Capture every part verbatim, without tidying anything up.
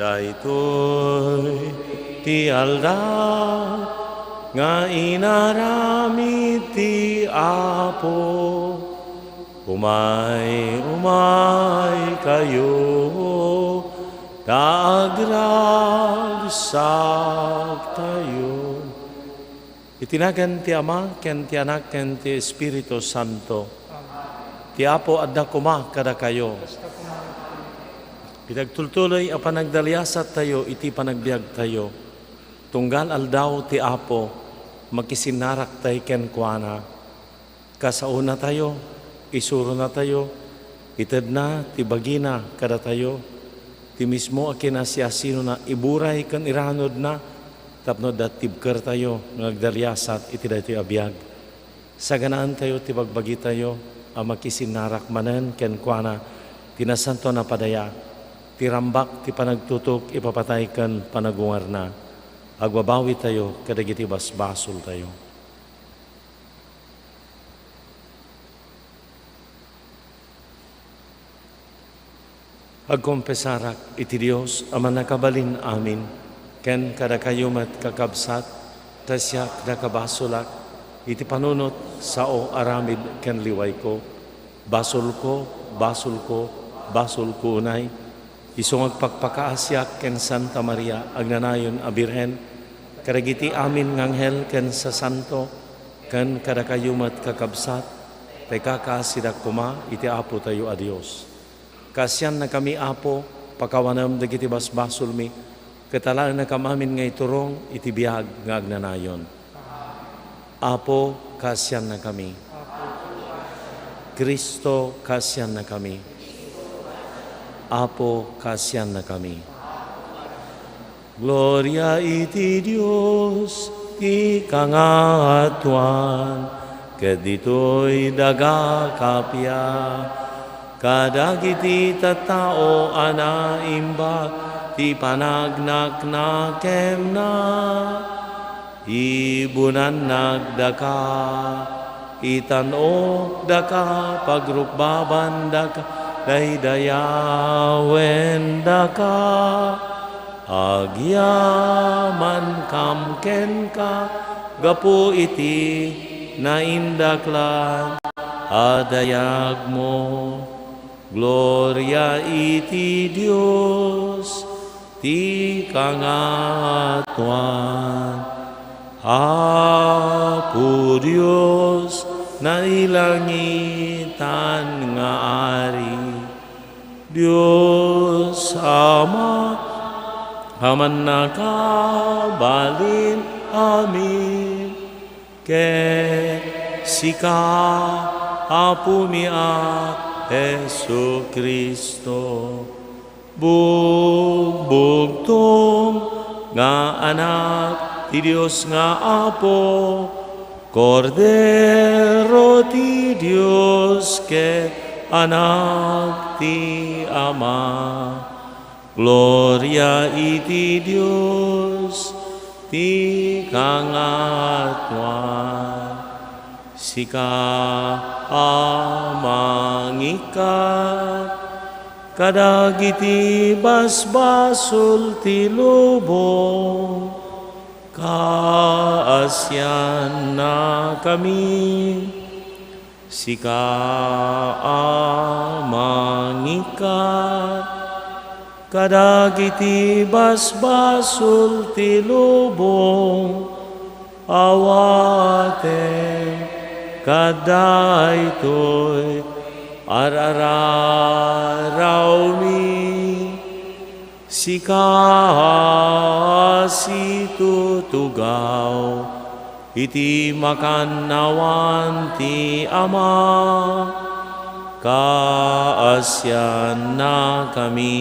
Daytoy ti aldaw nga inaramid ti Apo. Umay, umay kayo, ta agragsaktayo. Iti nagan ti Ama, ken ti Anak, ken ti Espiritu Santo. Ti Apo adda koma kadakayo. Iti agtultuloy a panagdaliasattayo iti panagbiagtayo, tunggal aldaw ti Apo, makisinnaraktayo kenkuana. Kasaonatayo, isuronatayo, itedna ti bagina kadatayo, ti mismo a kinasiasinona iburay ken iranudna tapno adda tibkertayo nga agdaliasat iti daytoy a biag. Saganaentayo ti bagbagitayo a makisinnarak manen kenkuana ti Nasantoan a Padaya, ti rambak ti panagtutok ipapatay ken panagungarna. Agbabawitayo kadagiti basbasoltayo. Agkonfesarak iti Dios a mannakabalin amin, ken kadakayo met, kakabsat, ta siak nakabasolak iti panunot, sao, aramid, ken liwayko. Basolko, basolko, basolko unay. Isu nga agpakpakaasiak ken Santa Maria, agnanayon a Birhen, kadagiti amin nga anghel ken sasanto, ken kadakayo met, kakabsat, ta ikakaasidak koma iti Apotayo a Dios. Kaasiannakami, Apo, pakawanem dagiti basbasolmi, ket alaennakam amin nga iturong iti biag nga agnanayon. Apo, kaasiannakami. Cristo, kaasiannakami. Apo, kaasiannakami. Gloria iti Dios ti kangatoan, ket ditoy daga kappia kadagiti tattao a naimbag ti panagnaknakenna. Ibunannak daka, itan-ok daka, pagrukbaban daka, daydayawendaka. Agyamankam kenka gapu iti naindaklan a dayagmo. Gloria iti Dios ti kangatoan. Apo Dios, nailangitan nga Ari, Dios Ama a mannakabalin amin, ken sika, Apomi a Jesu-Cristo, bugbugtong nga Anak ti Dios nga Apo, Kordero ti Dios ket Anak ti Ama. Gloria iti Dios ti kangatoan. Sika a mangikkat kadagiti basbasol ti lubong, kaasiannakami. Sika a mangikkat kadagiti basbasol ti lubong, awatem kadaytoy ar-ararawmi. Sika a situtugaw iti makannawan ti Ama, kaasiannakami.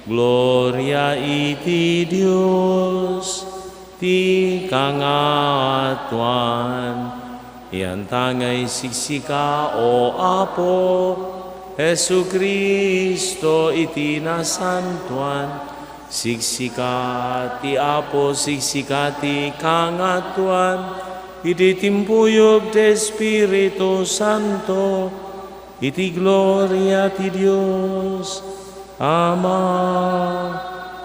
Gloria iti Dios ti kangatoan. Iyan ta nga isiksika, O Apo, Jesu-Cristo iti nasantoan, siksika ti Apo, siksika ti kangatoan, iti timpuyog ti Espiritu Santo, iti gloria ti Dios. Ama.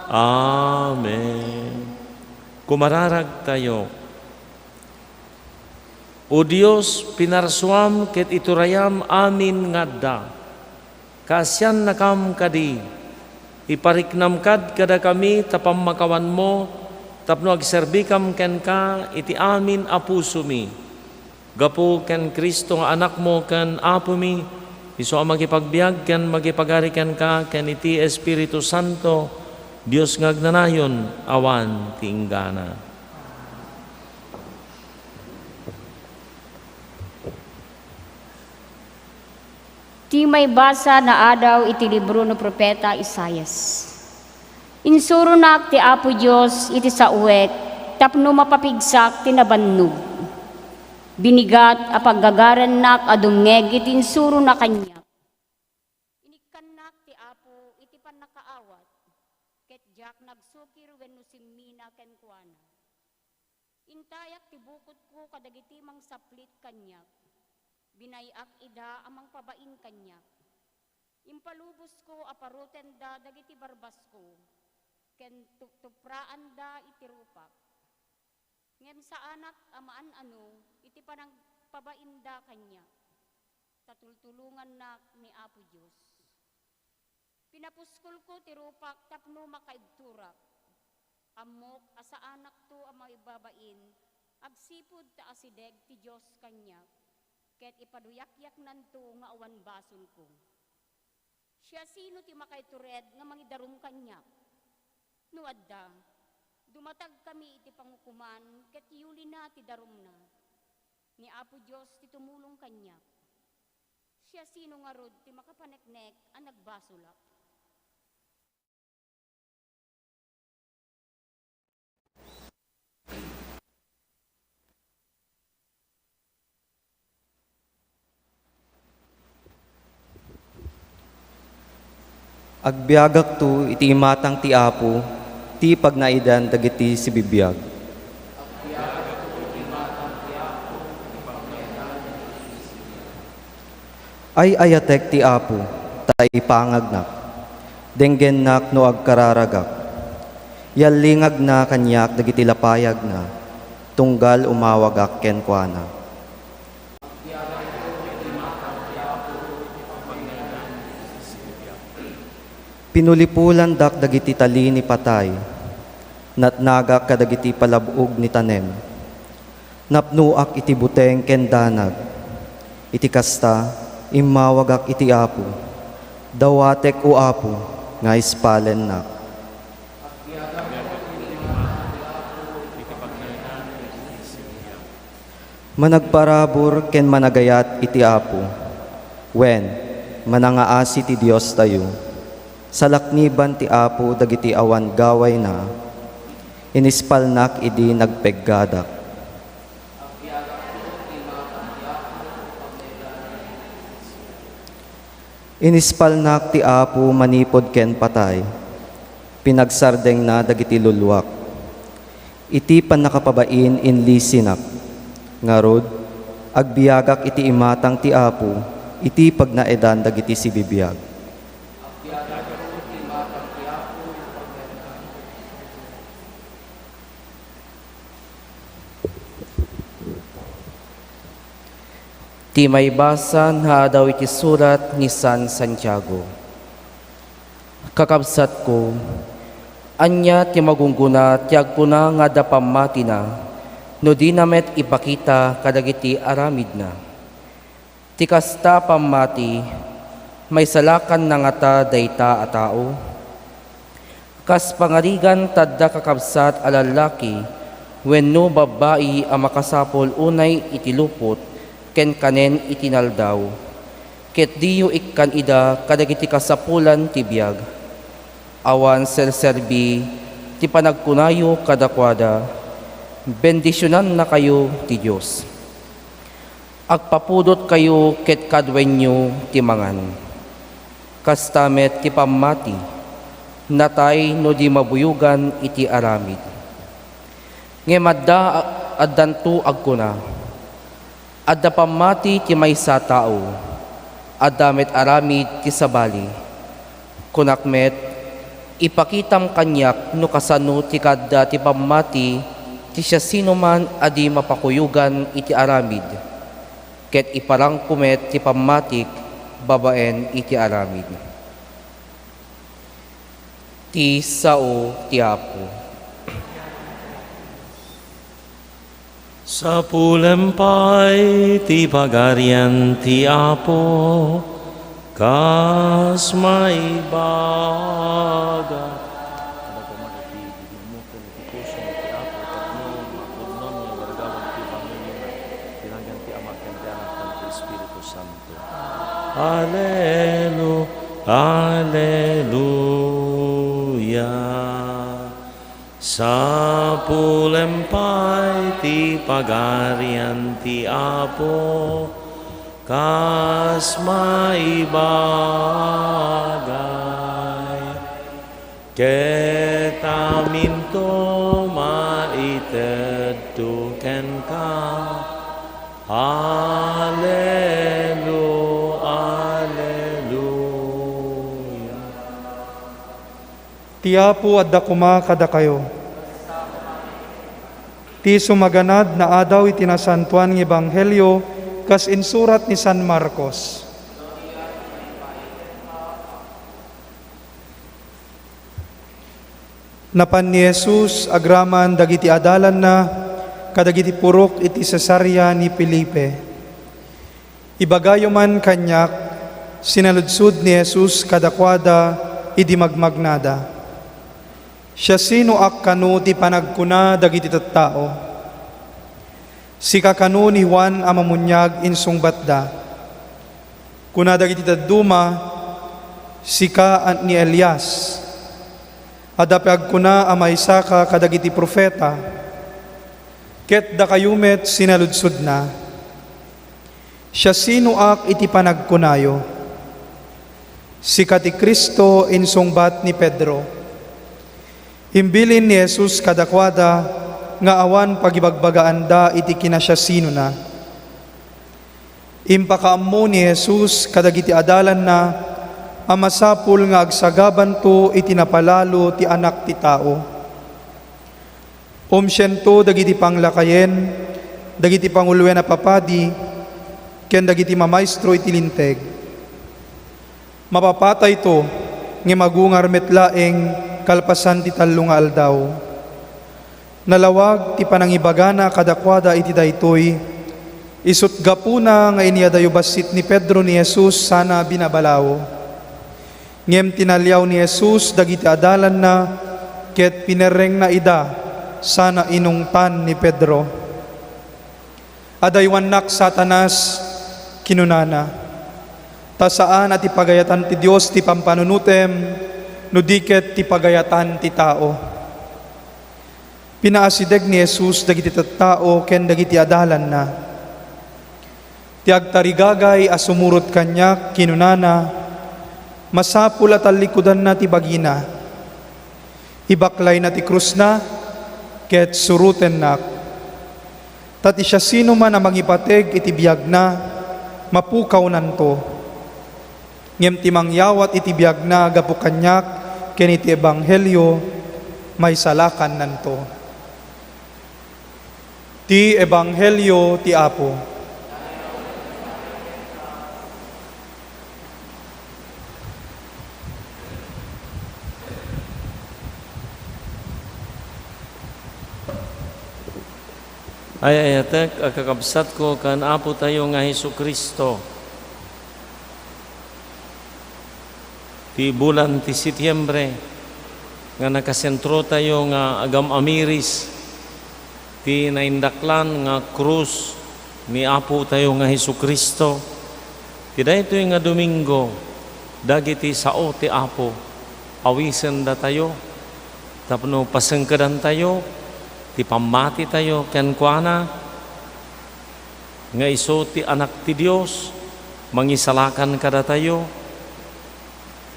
Amen. Kumararagtayo. O Dios, pinarsuam ket iturayam amin nga adda. Kaasiannakam kadi, ipariknam kad kadakami ta pammakawanmo tapno agserbikam kenka iti amin a pusomi. Gapu ken Cristo nga Anakmo ken Apomi, isu a makipagbiag ken makipagari kenka ken iti Espiritu Santo, Dios nga agnanayon, awan ti inggana. Ti maibasa nga adaw iti libro ni Profeta Isaias. Insuronak ti Apo Dios iti saoek tapno mapapigsak ti nabannog. Binigat a paggagarannak a dumngeg iti insurona kaniak. Inikkannak ti Apo iti pannakaawat, ket diak nagsukir wenno simmina kenkuana. Intayak ti bukotko kadagiti mangsaplit kaniak. Binay-ak ida a mangpabain kaniak. Impalubosko a parutenda dagiti barbasko, ken tuptupraanda iti rupak. Ngem saanak a maan-ano iti panangpabainda kaniak, ta tultulongannak ni Apo Dios. Pinapuskolko ti rupak tapno makaibturak. Ammok a saanakto a maibabain agsipud ta asideg ti Dios kaniak, ket ipaduyakyaknanto nga awan basolko. Siasino ti makaitured nga mangidarum kaniak? No adda, dumatagkami iti pangukoman ket yulina ti darumna. Ni Apo Dios ti tumulong kaniak. Siasino ngarud ti makapaneknek a nagbasolak? Agbiagakto iti imatang ti Apo, ti pagnaedan dagiti sibibiag. Ay-ayatek ti Apo, ta ipangagnak. Denggennak no agkararagak. Yallingagna kaniak dagiti lapayagna, tunggal umawagak kenkuana. Pinulipolandak dagiti tali ni patay, natnagak kadagiti palab-og ni tanem. Napnoak iti buteng ken danag. Iti kasta, immawagak iti Apo. Dawatek, O Apo, nga ispalennak. Managparabur ken managayat iti Apo, wen, manangaasi ti Diostayo. Salakniban ti Apo dagiti awan gawayna, inispalnak idi nagpeggadak. Inispalnak ti Apo manipud ken patay, pinagsardengna dagiti luluak. Iti pannakapabain inlisinak. Ngarud, agbiagak iti imatang ti Apo iti pagnaedan dagiti sibibiag. Ti maibasa nga adaw iti surat ni San Santiago. Kakabsatko, ania ti magunggona ti agkuna nga adda pammatina no dina met ipakita kadagiti aramidna? Ti kasta a pammati, maisalakanna ngata dayta a tao? Kas pangarigan ta adda kakabsat a lallaki wenno babbai a makasapul unay iti lupot ken kanen iti naldaw, ket diyo ikkan ida kadagiti kasapulan ti biag. Awan serserbi ti panagkunayo kadakuada, "Bendisionannakayo ti Dios." Agpapudotkayo ket kaduenyo ti mangan. Kasta met ti pammati, natay no di mabuyogan iti aramid. Ngem adda, addanto agkuna, "Adda pammati ti maysa a tao, adda met aramid ti sabali." Kunak met, ipakitam kaniak no kasano ti kaadda ti pammati ti siasinoman a di mapakuyogan iti aramid, ket iparangko met ti pammatik babaen iti aramid. Ti sao ti Apo. Sapulem pay ti Pagarian ti Apo, kas maibaga. Adda koma iti gigimmoken iti puso ti Apo tapno mapudnon nga iwaragawag ti ebanghelio na ti nagan ti Ama ken ti Anak ken ti Espiritu Santo. Alelu-, Aleluya. Sapulem pay ti Pagarian ti Apo, kas maibagay. Ket aminto maitedto kenka. Alelu-, Aleluya. Ti Apo adda koma kadakayo. Ti sumaganad naadaw iti Nasantoan nga Ebanghelio kas insurat ni San Marcos. Napan ni Jesus agraman dagiti adalanna kadagiti purok iti Cesarea ni Felipe. Ibagayo man kaniak, sinaludsod ni Jesus kadakuada idi magmagnada, "Siasinoak kano ti panagkuna dagiti tattao? Sika kano ni Juan a Mamuniag?" insungbatda. Kuna dagiti dadduma, "Sika ni Elias." Adda pay agkuna a maysaka kadagiti profeta. Ket dakayo met, sinaludsodna, "Siasinoak iti panagkunayo?" "Sika ti Cristo," insungbat ni Pedro. Imbilin ni Jesus kadakuada nga awan pagibagbagaanda iti kinasiasinona. Impakaammo ni Jesus kadagiti adalanna a masapul nga agsagabanto iti napalalo ti Anak ti Tao. Umsiento dagiti panglakayen, dagiti panguloen a papadi, ken dagiti mamaestro iti Linteg. Mapapatayto, ngem agungar met laeng kalpasan ti tallo nga aldaw. Nalawag ti panangibagana kadakuada iti daytoy, isut' gapuna nga inyadayo bassit ni Pedro ni Jesus sana binabalao. Ngem tinaliaw ni Jesus dagiti adalanna ket pinerrengna ida sana inungtan ni Pedro. "Adaywannak, Satanas," kinunana, "ta saan a ti pagayatan ti Dios ti pampanunotem, no di ket ti pagayatan ti tao." Pinaasideg ni Jesus dagiti tattao ken dagiti adalanna. "Ti agtarigagay a sumurot kaniak," kinunana, "masapul a tallikudanna ti bagina. Ibaklayna ti krusna ket surotennak. Ta ti siasinoman a mangipateg iti biagna, mapukawnanto. Ngem ti mangyawat iti biagna gapu kaniak ken iti ebanghelio, maisalakannanto." Ti ebanghelio ti Apo. Ay-ayatek a kakabsatko ken Apotayo nga Jesu-Cristo, ti bulan ti Setiembre nga nakasentrotayo nga agam-amiris ti naindaklan nga krus ni Apotayo nga Jesu-Cristo. Ti daytoy nga Domingo, dagiti sao ti Apo, awisendatayo tapno pasengkedantayo ti pammatitayo kenkuana, nga isu ti Anak ti Dios, mangisalakan kadatayo.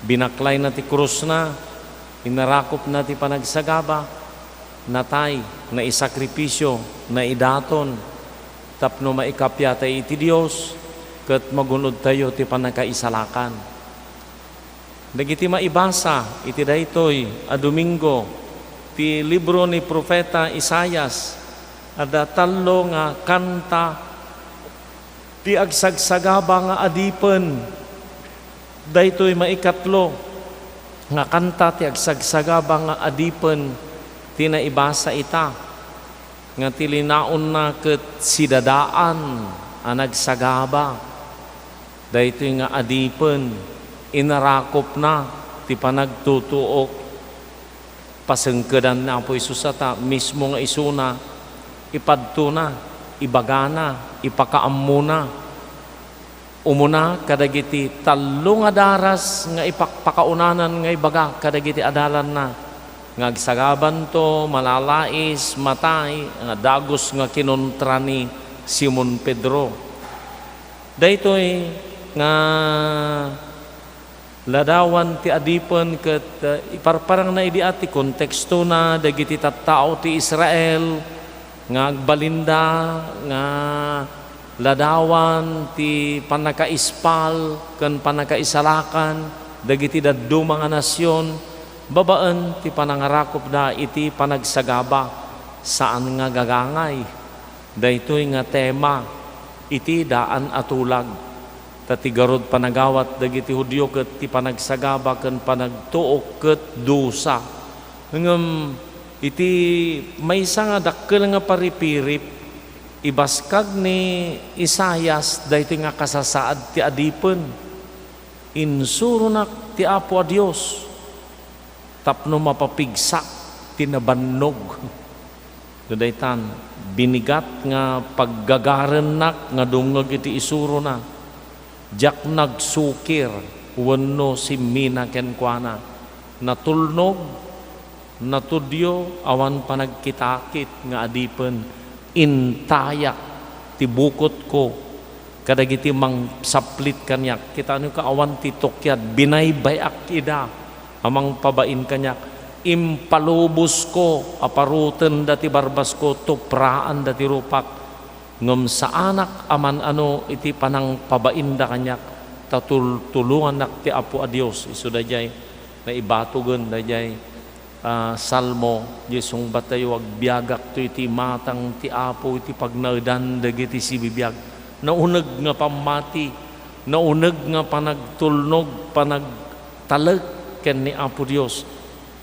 Binaklayna ti krusna, inarakupna ti panagsagaba, natay, naisakripisio, naidaton, tapno maikappiatayo iti Dios, ket magun-odtayo ti pannakaisalakan. Dagiti maibasa iti daytoy a Domingo ti libro ni Profeta Isaias, adda tallo nga kanta ti agsagsagaba nga adipen. Daytoy maikatlo nga kanta ti agsagsagaba nga adipen ti naibasa ita, nga ti linaonna ket sidadaan a nagsagaba. Daytoy nga adipen, inarakopna ti panagtutuok. Pasengkedan ni Apo Jesus a ta mismo nga isuna, ipadtona, ibagana, ipakaammona. Umuna kadagiti tallo nga daras nga ipakpakaunanan nga ibaga kadagiti adalanna nga agsagabanto, malalais, matay, nga dagus nga kinuntra ni Simon Pedro. Daytoy nga ladawan ti adipen ket, eh, iparparangna idi a ti kontekstona dagiti tattao ti Israel nga agbalinda nga ladawan ti pannakaispal ken pannakaisalakan dagiti dadduma nga nasion babaen ti panangarakopda iti panagsagaba saan nga gagangay. Daytoy nga tema iti daan a tulag. Ta ti garud panagawat dagiti Judio ket ti panagsagaba ken panagtuok ket dusa. Ngem iti maysa nga dakkel nga paripirip, ibaskag ni Isaias daytoy nga kasasaad ti adipen. Insuronak ti Apo a Dios tapno mapapigsak ti nabannog. No daytan, binigat nga paggagarennak nga dumngeg iti isurona. Diak nagsukir wenno simmina kenkuana. Natulnog, natudio, awan panagkitakit nga adipen. Intayak ti bukotko kadagiti mangsaplit kaniak. Kitaenyo ka, awan ti tukiad, binaybay-ak ida a mangpabain kaniak. Impalubosko a parutenda ti barbasko, tupraanda ti rupak. Ngem saanak a man-ano iti panangpabainda kaniak, ta tultulongannak ti Apo a Dios. Isu daydiay naibatogen daydiay ah, Salmo, diay sungbattayo, agbiagakto iti imatang ti Apo iti pagnaedan dagiti sibibiag. Nauneg nga pammati, nauneg nga panagtulnog, panagtalek ken ni Apo Dios.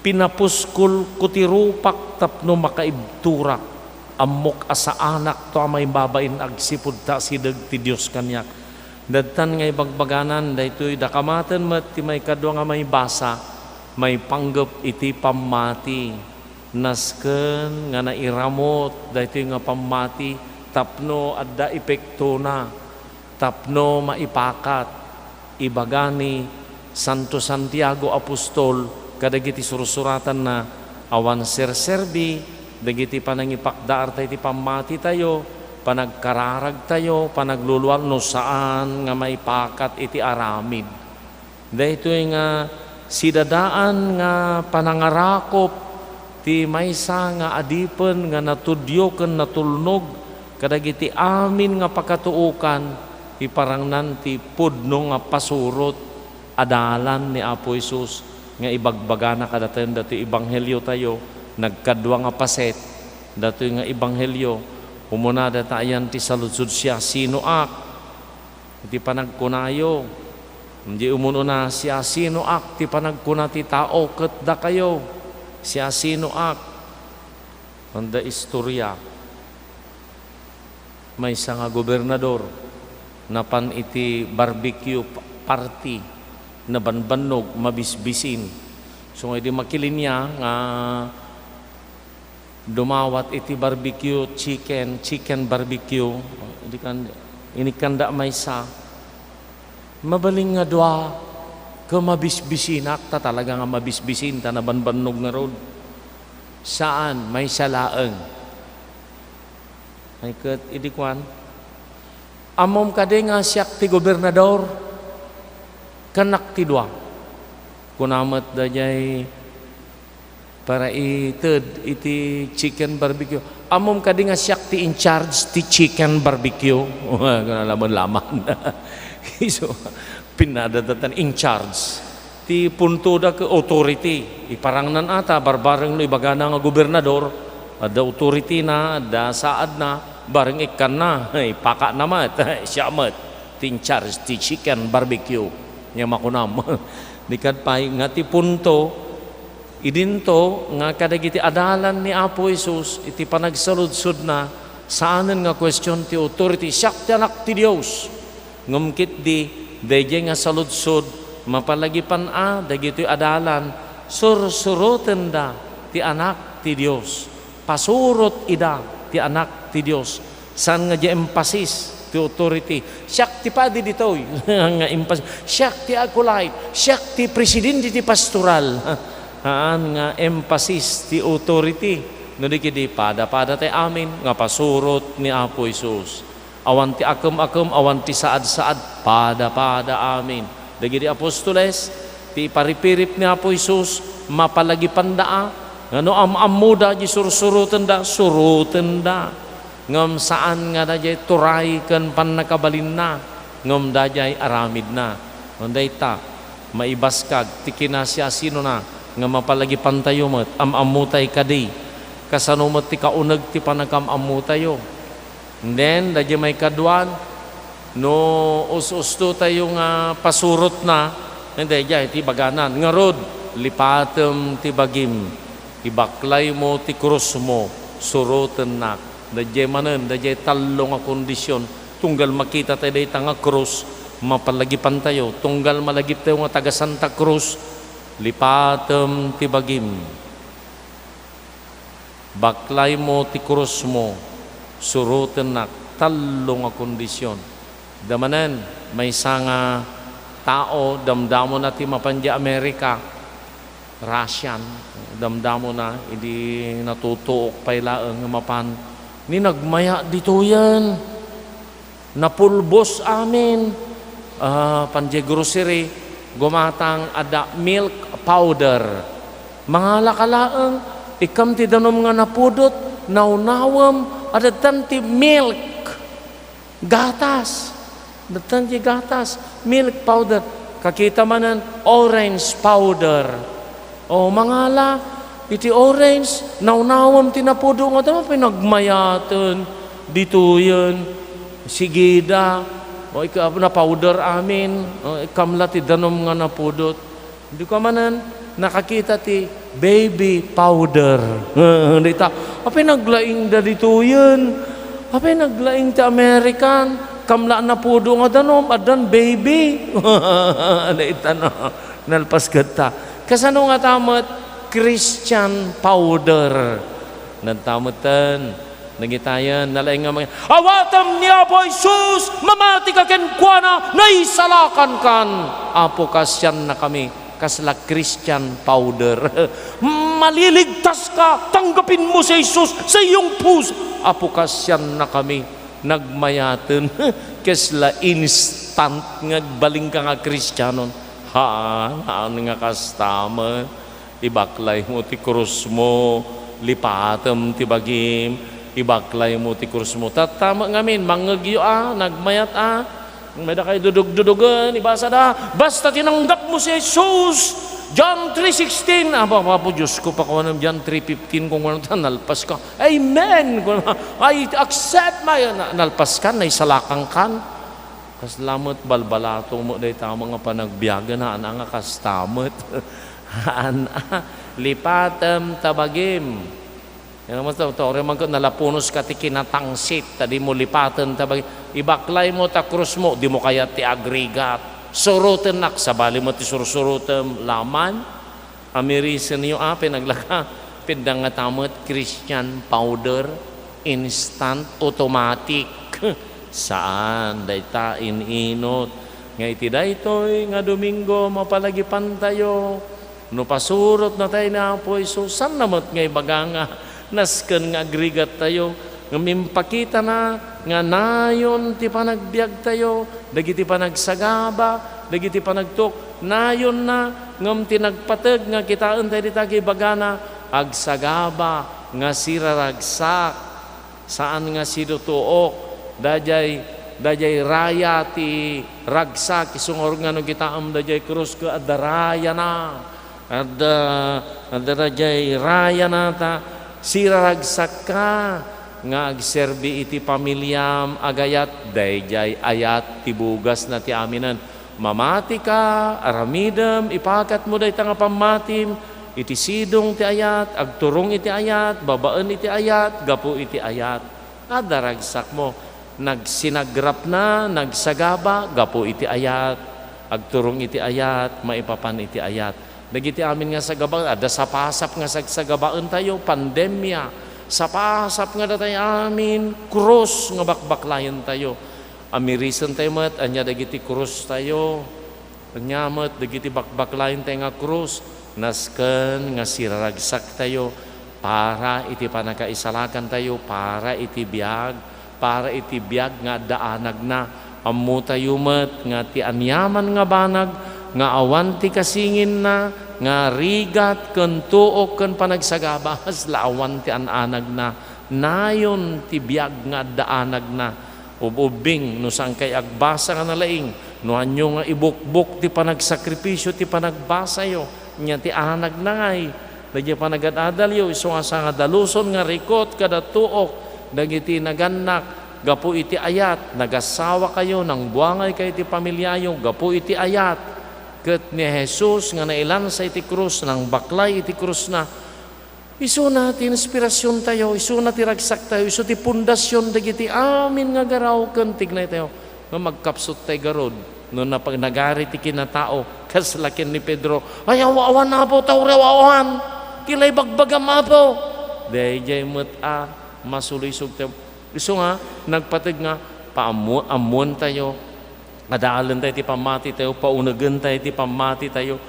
Pinapuskol ko ti rupak tapno makaibturak. Ammok a saanak to a maibabain agsipud ta asideg ti Dios kaniak. Dadtan nga ibagbaganan daytoy, dakamaten met ti maikadua nga maibasa, maipanggep iti pammati. Nasken nga nairamut daytoy nga pammati tapno adda epektona, tapno maipakat. Ibaga ni Santo Santiago Apostol kadagiti sursuratanna, awan serserbi dagiti panangipakdaarta iti pammatitayo, panagkararagtayo, panagluluar no saan nga maipakat iti aramid. Daytoy nga sidadaan nga panangarakop ti maysa nga adipen nga natudio ken natulnog kadagiti amin nga pakatuokan, iparangnan ti pudno nga pasurot a dalan ni Apo Jesus nga ibagbagana kadaten datoy ebangheliotayo, nagkadua nga paset datoy nga ebanghelio. Umuna dayta ayan ti saludsod, "Siasinoak?" Iti panagkunayo, di umunona, "Siasinoak?" ti panagkuna ti tao ket dakayo, "Siasinoak?" Anda istorya, maysa nga gobernador napan iti barbecue pa-, party, nabanbannog, mabisbisin. So, nga idi makilinia nga dumawat iti barbecue chicken, chicken barbecue, idi kan-, inikkanda maysa, mabalin nga dua ket mabisbisinak, ta talaga nga mabisbisin, ta nabanbannog ngarud. Saan, maysa laeng. Ay ket idi kuan, "Ammom kadi nga siak ti gobernador? Kannak ti dua." Kuna met daydiay para ited iti chicken barbecue, "Ammom kadi nga siak ti in charge ti chicken barbecue?" Kuna laman-laman. Isu, pinadadatan in charge. Ti puntoda ket authority. Iparangnan ata, barbareng no ibagana nga gobernador, adda authority na, adda saadna, bareng ikkanna, ipakana met, siya met, ti in charge ti chicken barbecue. Nia makunam. Di ket pay nga ti punto, idinto nga kadagiti adalan ni Apo Jesus iti panagsaludsodna, saanen nga question ti authority, siak ti Anak ti Dios. Ngem ketdi, daydiay nga saludsod, mapalagipan a dagitoy adalan, sursurotenda ti Anak ti Dios. Pasurot ida ti Anak ti Dios. Saan nga diay emphasis ti authority. Siak ti padi ditoy. Nga emphasis. Siak ti acolyte. Siak ti presidente ti pastoral. Haan nga emphasis ti authority. No di ketdi, pada-pada tay amin nga pasurot ni Apo Jesus. Awan ti akem-akem, awan ti saad-saad, pada-pada amin. Dagiti apostoles, ti iparipirip ni Apo Jesus, mapalagipanda a, nga no am-ammoda di sursurotenda, surotenda. Ngem saan nga daydiay turay ken pannakabalinna, ngem daydiay aramidna. Ngem dayta, maibaskag ti kinasiasinona nga mapalagipantayo met, am-ammotay kadi. Kasano met ti kauneg ti pannakam-ammotayo? And then, daydiay maikadua, no us-ustotayo nga pasurotna, and daydiay ti ibagana, ngarud, lipatem ti bagim, ibaklaymo ti krusmo, surotennak. Daydiay manen, daydiay tallo nga kondision, tunggal makitatayo dayta nga krus, mapalagipantayo, tunggal malagiptayo nga taga Santa Cruz, lipatem ti bagim. Baklaymo ti krusmo, surotennak, tallo nga kondision. Adda manen, maysa nga tao, damdamona ti mapan di Amerika, Russian, damdamona, idi natutuok pay laeng nga mapan, ni nagmaya ditoyen. Napulbos amin. Ah, pan diay grocery, gumatang adda milk powder. Mangalaka laeng, ikkam ti danum nga napudot, nawnawem, adda ti milk. Gatas. Adda ti gatas, milk powder. Kakita manen, orange powder. O, mangala iti orange, nawnawem ti napudot nga danum, apay nagmayaten, ditoyen, sigida, o, ika-, na-powder amin, o, ikam la ti danum nga napudot. Di ka manen nakakita ti baby powder. Dita, apay naglaingda ditoyen, apay naglaing ti American, kam la napudot nga danum, addan baby. Dita na, nalpas ketta. Kasano ngata met Christian powder? Nagtameten, nagitayen, nalaing nga mga, "Awatem ni Apo Jesus, mamati ka kenkuana, naisalakan kan." Apo, kasian na kami, kasla Christian powder. Maliligtas ka, tanggapin mo si Jesus sa iyong puso. Apo, kasian na kami. Nagmayaten, kasla instant nga agbalin ka nga Kristianon. Haan, haan nga kasta met. Ibaklaymo ti krusmo, lipatem ti bagim, ibaklaymo ti krusmo. Tatta met ngamin, mangngegyo a, nagmayat a. Mayda kay dudugdudugen, ibasada, basta tinanggapmo si Jesus. John three sixteen. Apo, Apo, Diosko, pakuanem John three fifteen, kung ano ta, nalpas ka. Amen! Kung, "I accept my," na-, nalpas ka, naisalakan kan. Kasla met balbalato mo dayta nga panagbiag, na, na nga kasta met. Haan, lipatem ta bagim. Yan mo to, to, man ko, nalapunos ka ti kinatangsit, ta di mo lipaten ta bagim. Ibaklaymo ta krusmo, di mo kayat ti agrigat. Surotennak, sabali mo ti sursurotem, laman. Amirisenyo a, pinaglaka, pindang nga ta met Christian powder, instant, automatic. Saan, dayta in-inut. Nga iti daytoy nga Domingo, mapalagipantayo. No pasurotnatayo ni Apo Jesus, saan na met nga ibaga nga nasken nga agrigattayo, ngem impakitana nga nayon ti panagbiagtayo, dagiti panagsagaba, dagiti panagtuk-, nayonna, ngem ti nagpateg nga kitaentayo dita nga ibagana, agsagaba nga siraragsak, saan nga sidutuok, daydiay Daydiay raya ti ragsak, isu ngarud nga no kitaem daydiay krus ket adda rayana. Adda, adda daydiay rayana ta siraragsakka nga agserbi iti pamiliam, agayat daydiay ayat ti bugasna ti aminen. Mamatika, aramidem, ipakatmo dayta nga pammatim iti sidong ti ayat, agturong iti ayat, babaen iti ayat, gapu iti ayat. Adda ragsakmo. Nagsinagrapna, nagsagaba gapu iti ayat. Agturong iti ayat, maipapan iti ayat. Dagiti amin nga sagaba, adda sapasap nga sagsagabaentayo, pandemia. Sapasap nga datay amin, krus nga bakbaklayentayo. Amirisentayo met, ania dagiti krustayo. Ania met dagiti bakbaklayentayo nga krus, nasken nga siraragsaktayo para iti pannakaisalakantayo, para iti biag, para iti biag nga adda anagna. Ammotayo met nga ti aniaman nga banag nga awan ti kasinginna, nga rigat ken tuok ken panagsagaba, kasla awan ti an-anagna. Nayon ti biag nga adda anagna. Ub-ubbing no saankay agbasa nga nalaing, no anyo nga ibukbok ti panagsakripisio ti panagbasayo, nia ti anagna ngay, dagiti panagad-adalyo, isu nga sangadaluson nga rikut kada tuok dagiti nagannak gapu iti ayat, nagasawakayo, nangbuangaykayo iti pamiliayo gapu iti ayat, ket ni Jesus nga nailansa iti krus, nangbaklay iti krusna, Isuna ti inspirasiontayo, isuna ti ragsaktayo, isu ti pundasion dagiti amin nga garaw ken tignaytayo. Ngem agkapsuttay garud no napag-, nagari ti kinatao, kasla ken ni Pedro, "Ay, awa-, awan, Apo, ta uray awan ti la ibagbagam, Apo." Daydiay met a masulisogtayo. Isu nga, nagpateg nga paammo-, ammoentayo, adaalentayo ti pammatitayo, paunegentayo ti pammatitayo,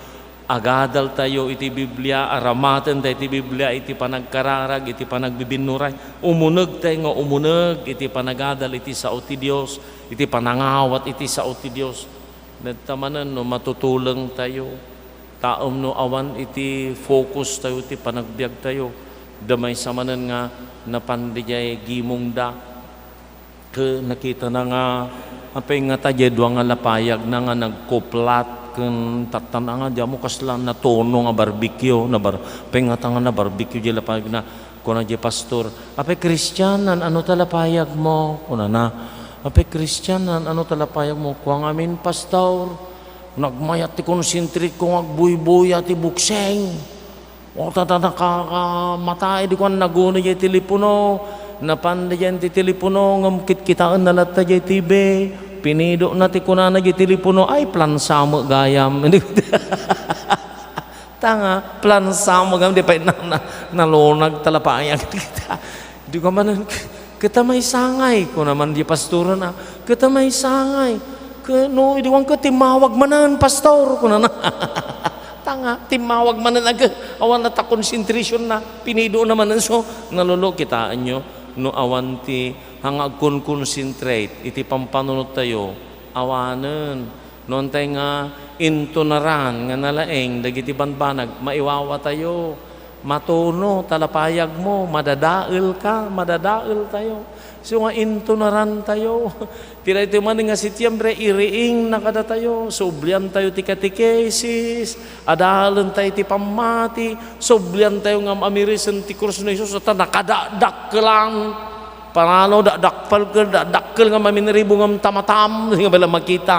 agadaltayo iti Biblia, aramatentayo ti Biblia iti panagkararag, iti panagbibinnuray. Umunegtayo nga umuneg iti panagadal iti sao ti Dios, iti panangawat iti sao ti Dios. Nagtamanen no matutulengtayo, taem no awan iti focustayo ti panagbiagtayo, da maysa manen nga napan didiay gimongda. Ket nakitana nga, apay ngata diay dua nga lapayagna nga nagkuplat ken tattan-, nga diammo kasla natuno nga barbecue, nabar-, apay ngata nga nabarbecue diay lapayagna. Kuna diay pastor, "Apay Kristian, an-ano ta lapayagmo?" kunana. "Apay Kristian, an-ano ta lapayagmo?" "Kua ngamin, pastor, nagmayat ti concentrate ko nga agbuybuya ti bukseng." O, ta, ta, nakakamata, idi kuan, naguna diay telepono. Napan diay ti telepono, ngem kitkitaenna latta diay T V. Pinidona ti kunana diay telepono, "Ay, plansa met gayam." Ta nga, plansa met gayam, di pay na, na, nalunag ta lapayag. Di ko manen, "Ket ta maysa ngay," kuna man di pastorna, "Ket ta maysa ngay." "Ket no, idi kuan ket timmawag manen, pastor," kunana. Ta nga, timmawag manen, aga, awan na ta concentrationna, pinidona manen. So, nalolo, kitaenyo, no awan ti, nga agkon-concentrate iti pampanunottayo, awanen. No antay nga intunaran nga nalaing dagiti banbanag, maiwawatayo. Matuno ta lapayagmo, madadaelka, madadaeltayo. Isu nga intunarantayo. Ti daytoy manen nga Setiembre, iriingna kadatayo. Subliantayo ti katekesis, adalentayo ti pammati, subliantayo nga am-amirisen ti krus ni Jesus, ta nakadakdakkelan. Panalo, dakdakkel, dakdakkel nga maminribo ngem tamatam, nga bala makita.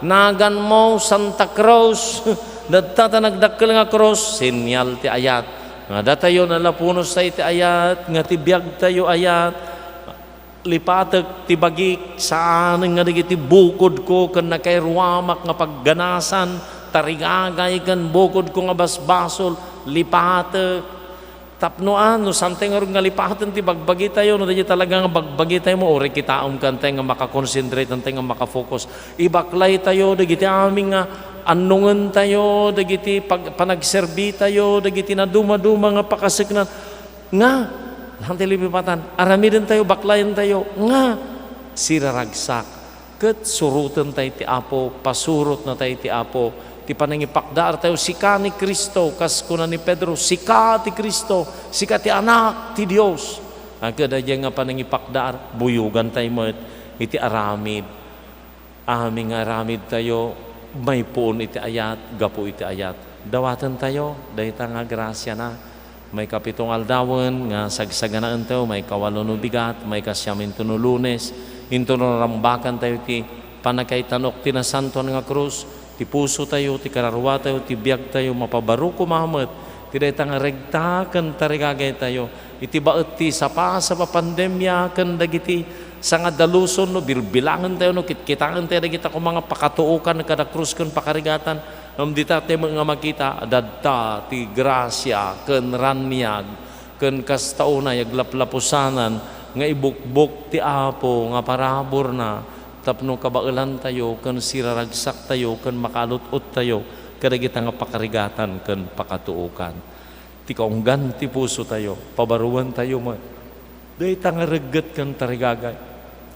Naganmo, Santa Cruz, datta ta nagdakkel nga krus, senyal ti ayat. Nga datayo, nalapunos ta iti ayat, nga ti biagtayo ayat. Lipatek ti bagik, saanen nga dagiti bukodko ken nakairuamak nga pagganasan, tarigagay ken bukodko nga basbasol, lipatek. Tapno, a, no saantay ngarud nga lipaten ti bagbagitayo, no daydiay talaga nga bagbagitayo mo, uray kitaem kantay nga makakonsentrate, antay nga makafocus. Ibaklaytayo dagiti amin nga annongentayo, dagiti pag-, panagserbitayo, dagiti nadumaduma nga pakaseknan. Nga, hantay lipipatan, aramidentayo, baklayentayo, nga siraragsak. Ket surotentayo ti Apo, pasurotnatayo ti Apo. Ti panangipakdaartayo, sika ni Cristo, kas kuna ni Pedro, "Sika ti Cristo, sika ti Anak ti Dios." Ket daydiay nga panangipakdaar, buyogantayo met iti aramid. Amin nga aramidtayo, maipuon iti ayat, gapu iti ayat. Dawatentayo dayta nga grasiana. Maikapito nga aldawen nga sagsaganaentayo, maikawalo no bigat, maikasiam intono Lunes, intono rambakantayo ti pannakaitan-ok ti nasantoan nga krus, ti pusotayo, ti kararuatayo, ti biagtayo, mapabaro koma met ti dayta nga regta ken tarigagaytayo. Iti baet ti sapasap a pandemia ken dagiti sangadaluson no bilbilangentayo no kitkitaentayo dagita koma nga pakatuokan kada krus ken pakarigatan, ngem dita ti met nga makita, adda ti grasia ken raniag ken kasta unay aglaplapusanan nga ibukbok ti Apo nga paraburna tapno kabaelantayo ken siraragsaktayo ken makalut-ottayo kadagita nga pakarigatan ken pakatuokan. Ti kaunggan ti pusotayo, pabaruentayo met dayta nga regget ken tarigagay,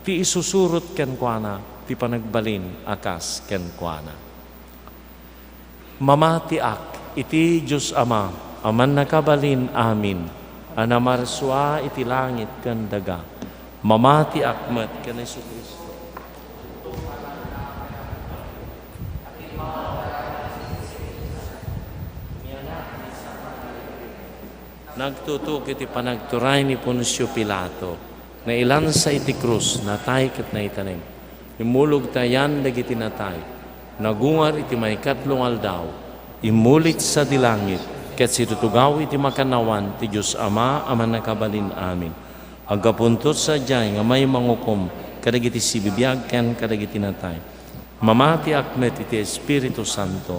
ti isusurot kenkuana ti panagbalin a kas kenkuana. Mamatiak iti Dios Ama a Mannakabalin-amin, a namarsua iti langit ken daga. Mamatiak met ken Jesu-Cristo. Nagtutok iti panagturay ni Poncio Pilato, nailansa iti krus, natay ket naitanem. Immulogta yan dagiti natay. Nagungar iti maikatlo nga aldaw, immulit sadi langit, ket situtugaw iti makannawan ti Dios Ama a Mannakabalin-amin. Aggapunto sadiay nga maimangukom kadagiti sibibiag ken kadagiti natay. Mamatiak met iti Espiritu Santo.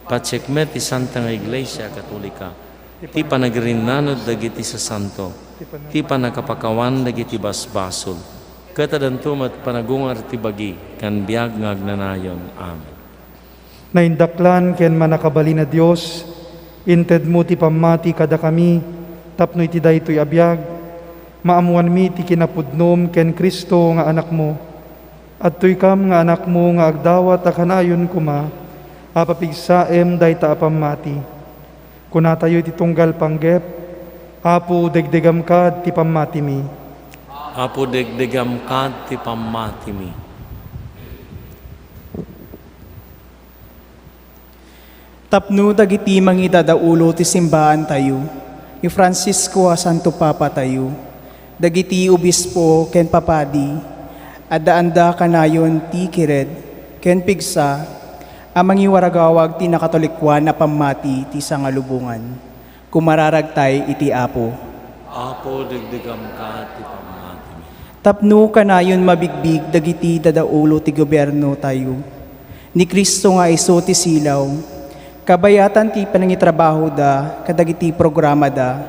Patiek met ti Santa nga Iglesia Katolika, ti panagrinnaned dagiti sasanto, ti pannakapakawan dagiti basbasol, ket addanto met panagungar ti bagi ken biag nga agnanayon. Amen. Naindaklan ken mannakabalin a Dios, intedmo ti pammati kadakami tapno iti daytoy a biag, maammoanmi ti kinapudnom ken Cristo nga Anakmo. Adtoykam nga Anakmo nga agdawat a kanayon koma a papigsaem dayta a pammati. Kunatayo iti tunggal panggep, Apo, degdegamkad ti pammatimi. Apo, degdegamkad ti pammatimi. Tapno dagiti mangidadaulo ti simbaantayo, ni Francisco a Santo Papatayo, dagiti obispo ken papadi, addaanda kanayon ti kired ken pigsa a mangiwaragawag ti nakatolikoan a pammati ti sangalubongan. Kumararagtay iti Apo. Apo, degdegamkad ti pammatimi. Tapno kanayon mabigbig dagiti dadaulo ti gobiernotayo, ni Cristo nga isu ti silaw, kabayatan ti panangitrabahoda kadagiti programada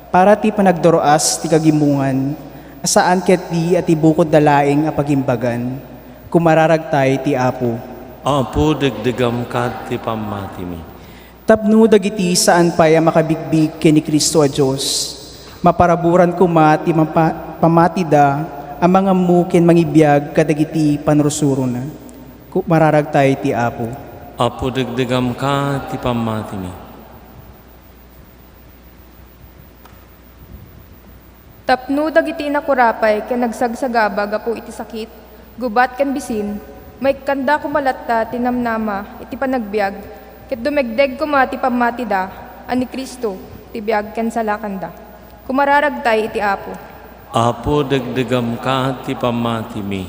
para ti panagdur-as ti kagimongan, a saan ketdi a ti bukodda laeng a pagimbagan. Kumararagtay ti Apo. Apo, degdegamkad ti pammatimi. Tapno dagiti saan pay a makabigbig ken ni Cristo a Dios, maparaburan koma ti mampa-, pammatida a mangammo ken mangibiag kadagiti panursurona. Ku-, mararagtay ti Apo. Apo, degdegamkad ti pammatimi. Tapno dagiti nakurapay ken nagsagsagaba gapu iti sakit, gubat ken bisin, maikkanda koma latta ti namnama iti panagbiag, ket dumegdeg koma ti pammatida a ni Cristo ti biag ken salakanda. Kumararagtay iti Apo. Apo, degdegamkad ti pammatimi.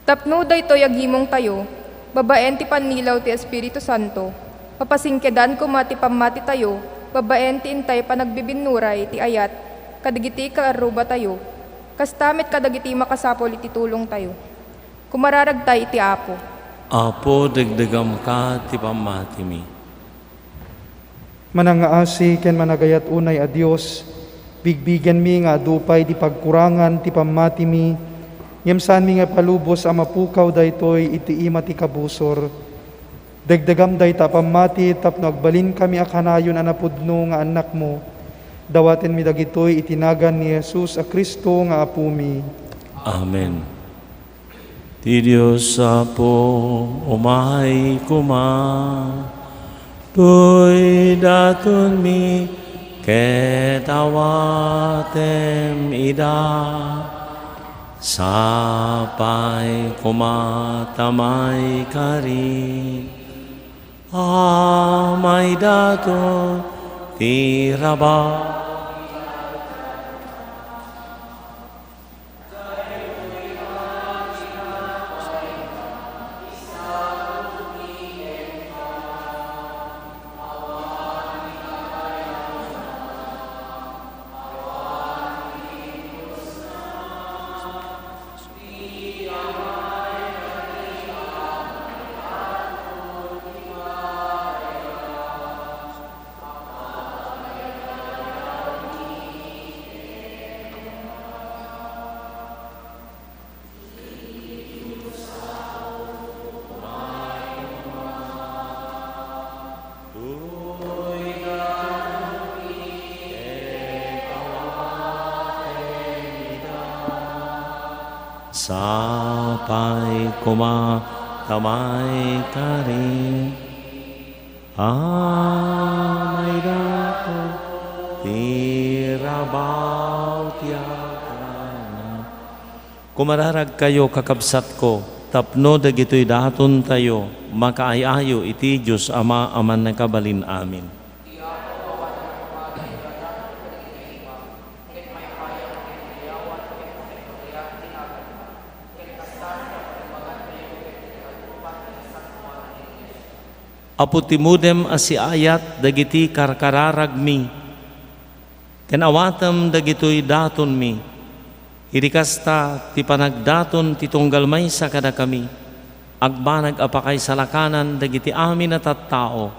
Tapno daytoy a gimongtayo, babaen ti pannilaw ti Espiritu Santo, mapasingkedan koma ti pammatitayo babaen ti intay panagbibinnuray ti ayat kadagiti kaarrubatayo, kasta met kadagiti makasapul iti tulongtayo. Kumararagtay iti Apo. Apo, degdegamkad ti pammatimi. Manangngaasi ken managayat unay a Dios, bigbigenmi nga adu pay ti pagkurangan ti pammatimi, ngem saanmi nga ipalubos a mapukaw daytoy iti ima ti kabusor. Degdegam dayta a pammati tapno agbalinkami a kanayon a napudno nga annakmo. Dawatenmi dagitoy iti nagan ni Jesus a Cristo nga Apomi. Amen. Ti Dios Apo, umay koma, toy datonmi ket awatem ida. Sapay koma ta maikari a maidaton ti rabaw. Sapay koma ta maikari a maidaton ti rabaw ti aganna. Kumararagkayo, kakabsatko, tapno dagitoy datontayo, makaay-ayo iti Dios Ama a Mannakabalin-amin. Apo, timmudem a siaayat dagiti karkararagmi, ken awatem dagitoy datonmi. Idi kasta, ti panagdaton ti tunggal maysa kadakami, agbanag a pakaisalakanan dagiti amin a tattao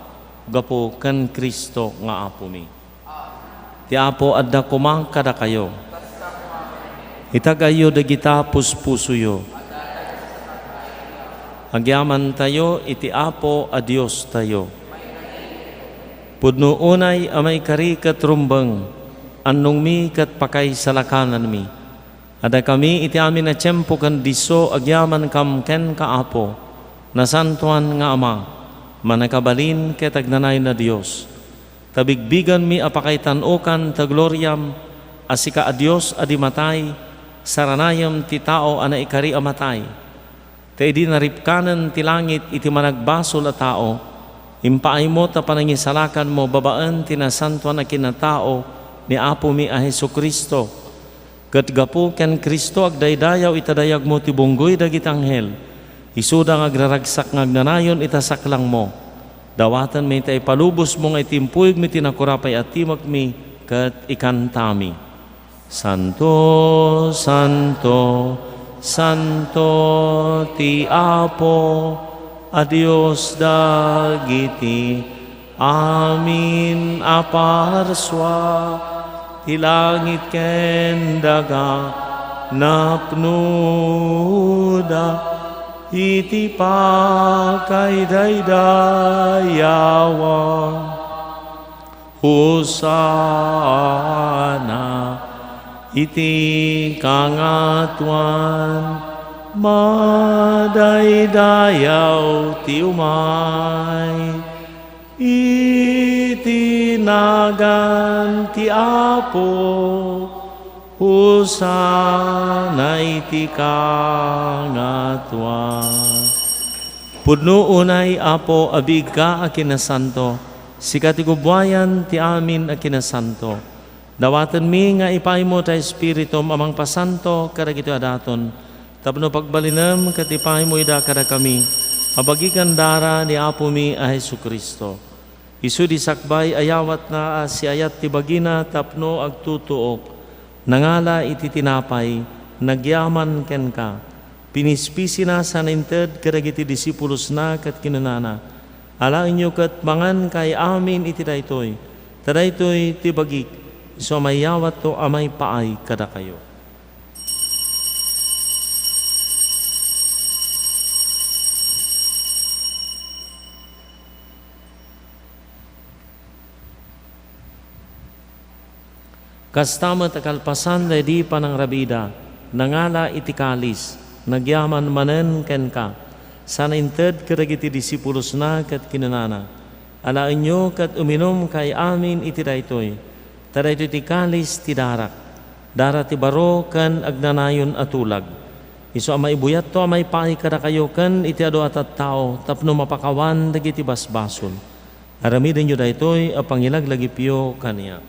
gapu ken Cristo nga Apomi. Ti Apo adda koma kadakayo. Itagayyo dagita puspusoyo. Agyamantayo iti Apo a Diostayo. Pudno unay a maikari ket rumbeng, annongmi ket pakaisalakananmi. Adda kami iti amin a tiempo ken disso agyamankam kenka, Apo, nasantoan nga Ama, mannakabalin ket agnanayon a Dios. Ta bigbigenmi a pakaitan-okan ta gloriam, a sika a Dios a di matay, saranayem ti tao a naikari a matay. Ta idi naripkanen ti langit iti managbasol a tao, impaaymo ta panangisalakanmo babaen ti nasantoan a kinatao ni Apomi a Jesu-Cristo. Ket gapu ken Cristo, agdaydayaw ita dayagmo ti bunggoy dagiti anghel. Isuda nga agraragsak nga agnanayon ita saklangmo. Dawatenmi ta ipalubosmo nga itimpuyogmi ti nakurapay a timekmi ket ikantami. Santo, santo, santo ti Apo a Dios dagiti amin a parsua. Ti langit ken daga napnoda iti pakaidaydayawan. Hosanna iti kangatoan. Madaydayaw ti umay iti nagan ti Apo. Hosanna iti kangatoan. Pudno unay, Apo, a biigka a kinasanto, sika ti gubbuayan ti amin a kinasanto. Dawatenmi nga ipaaymo ta Espiritum a mangpasanto kadagiti a daton, tapno pagbalinem ket ipaaymo ida kadakami a bagi ken dara ni Apomi a Jesu-Cristo. Isu di sakbay a yawatna a siayat ti bagina tapno agtutuok, nangala iti tinapay, nagyaman kenka, pinispisina sana inted kadagiti disipulosna ket kinunana, "Alaenyo ket mangankay amin iti daytoy, ta daytoy ti bagik, isu a mayawatto a maipaay kadakayo." Kasta met a kalpasan daydi panangrabida, nangala iti kalis, nagyaman manen kenka, sana inted kadagiti disipulosna ket kinunana, "Alaenyo ket uminumkay amin iti daytoy, ta daytoy ti kalis ti darak, Dara ti baro ken agnanayon a tulag. Isu a maibuyatto a maipaay kadakayo ken iti adu a tattao tapno mapakawan dagiti basbasol. Aramidenyo daytoy a pangilaglagipyo kaniak.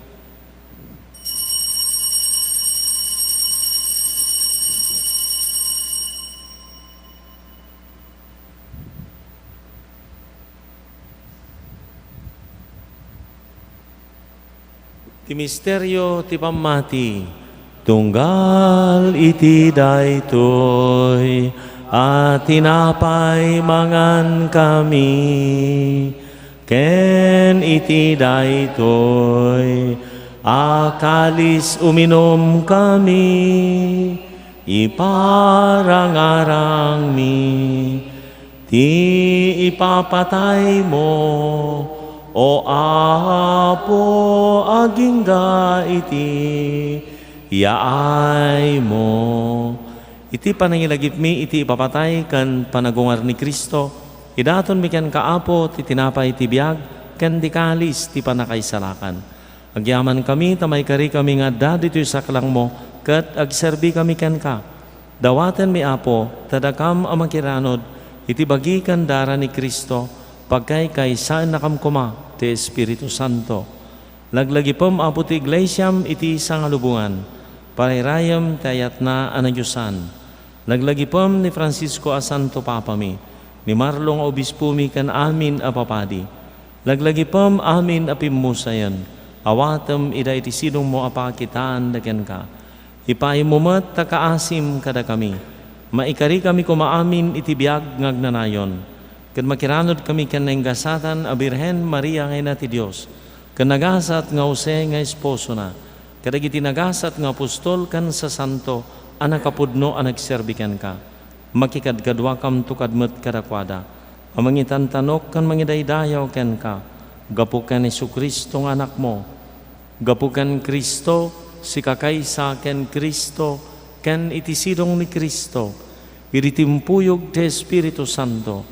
Ti misterio ti pammati. Tunggal iti daytoy a tinapay mangankami, ken iti daytoy a kalis uminumkami, iparangarangmi ti ipapataymo, O Apo, agingga iti yaaymo. Iti panangilagipmi iti ipapatay ken panagungar ni Cristo, idatonmi kenka, Apo, ti tinapay ti biag ken ti kalis ti pannakaisalakan. Agyamankami ta maikarikami nga adda ditoy saklangmo ket agserbikami kenka. Dawatenmi, Apo, ta dakam a makiranod iti bagi ken dara ni Cristo, pagkaykaysaennakam koma ti Espiritu Santo. Laglagipem, Apo, ti iglesiam iti sangalubongan. Parayrayem ti ayatna a nadiosan. Laglagipem ni Francisco a Santo Papami, ni Marlo nga Obispomi ken amin a papadi. Laglagipem amin a pimmusayen. Awatem ida iti sidongmo a pakitaanda kenka. Ipaaymo met ta kaasim kadakami. Maikarikami koma amin iti biag nga agnanayon, ket makiranodkami ken naingasatan a Birhen Maria nga Ina ti Dios, ken nagasat nga Jose nga esposona, kadagiti nagasat nga apostol ken sasanto a nakapudno a nagserbi kenka. Makikadkaduakamto kad met kadakuada a mangitantanok ken mangidaydayaw kenka gapu ken Jesu-Cristo nga Anakmo. Gapu ken Cristo, sika kaysa ken Cristo, ken iti sidong ni Cristo, idi timpuyog ti Espiritu Santo,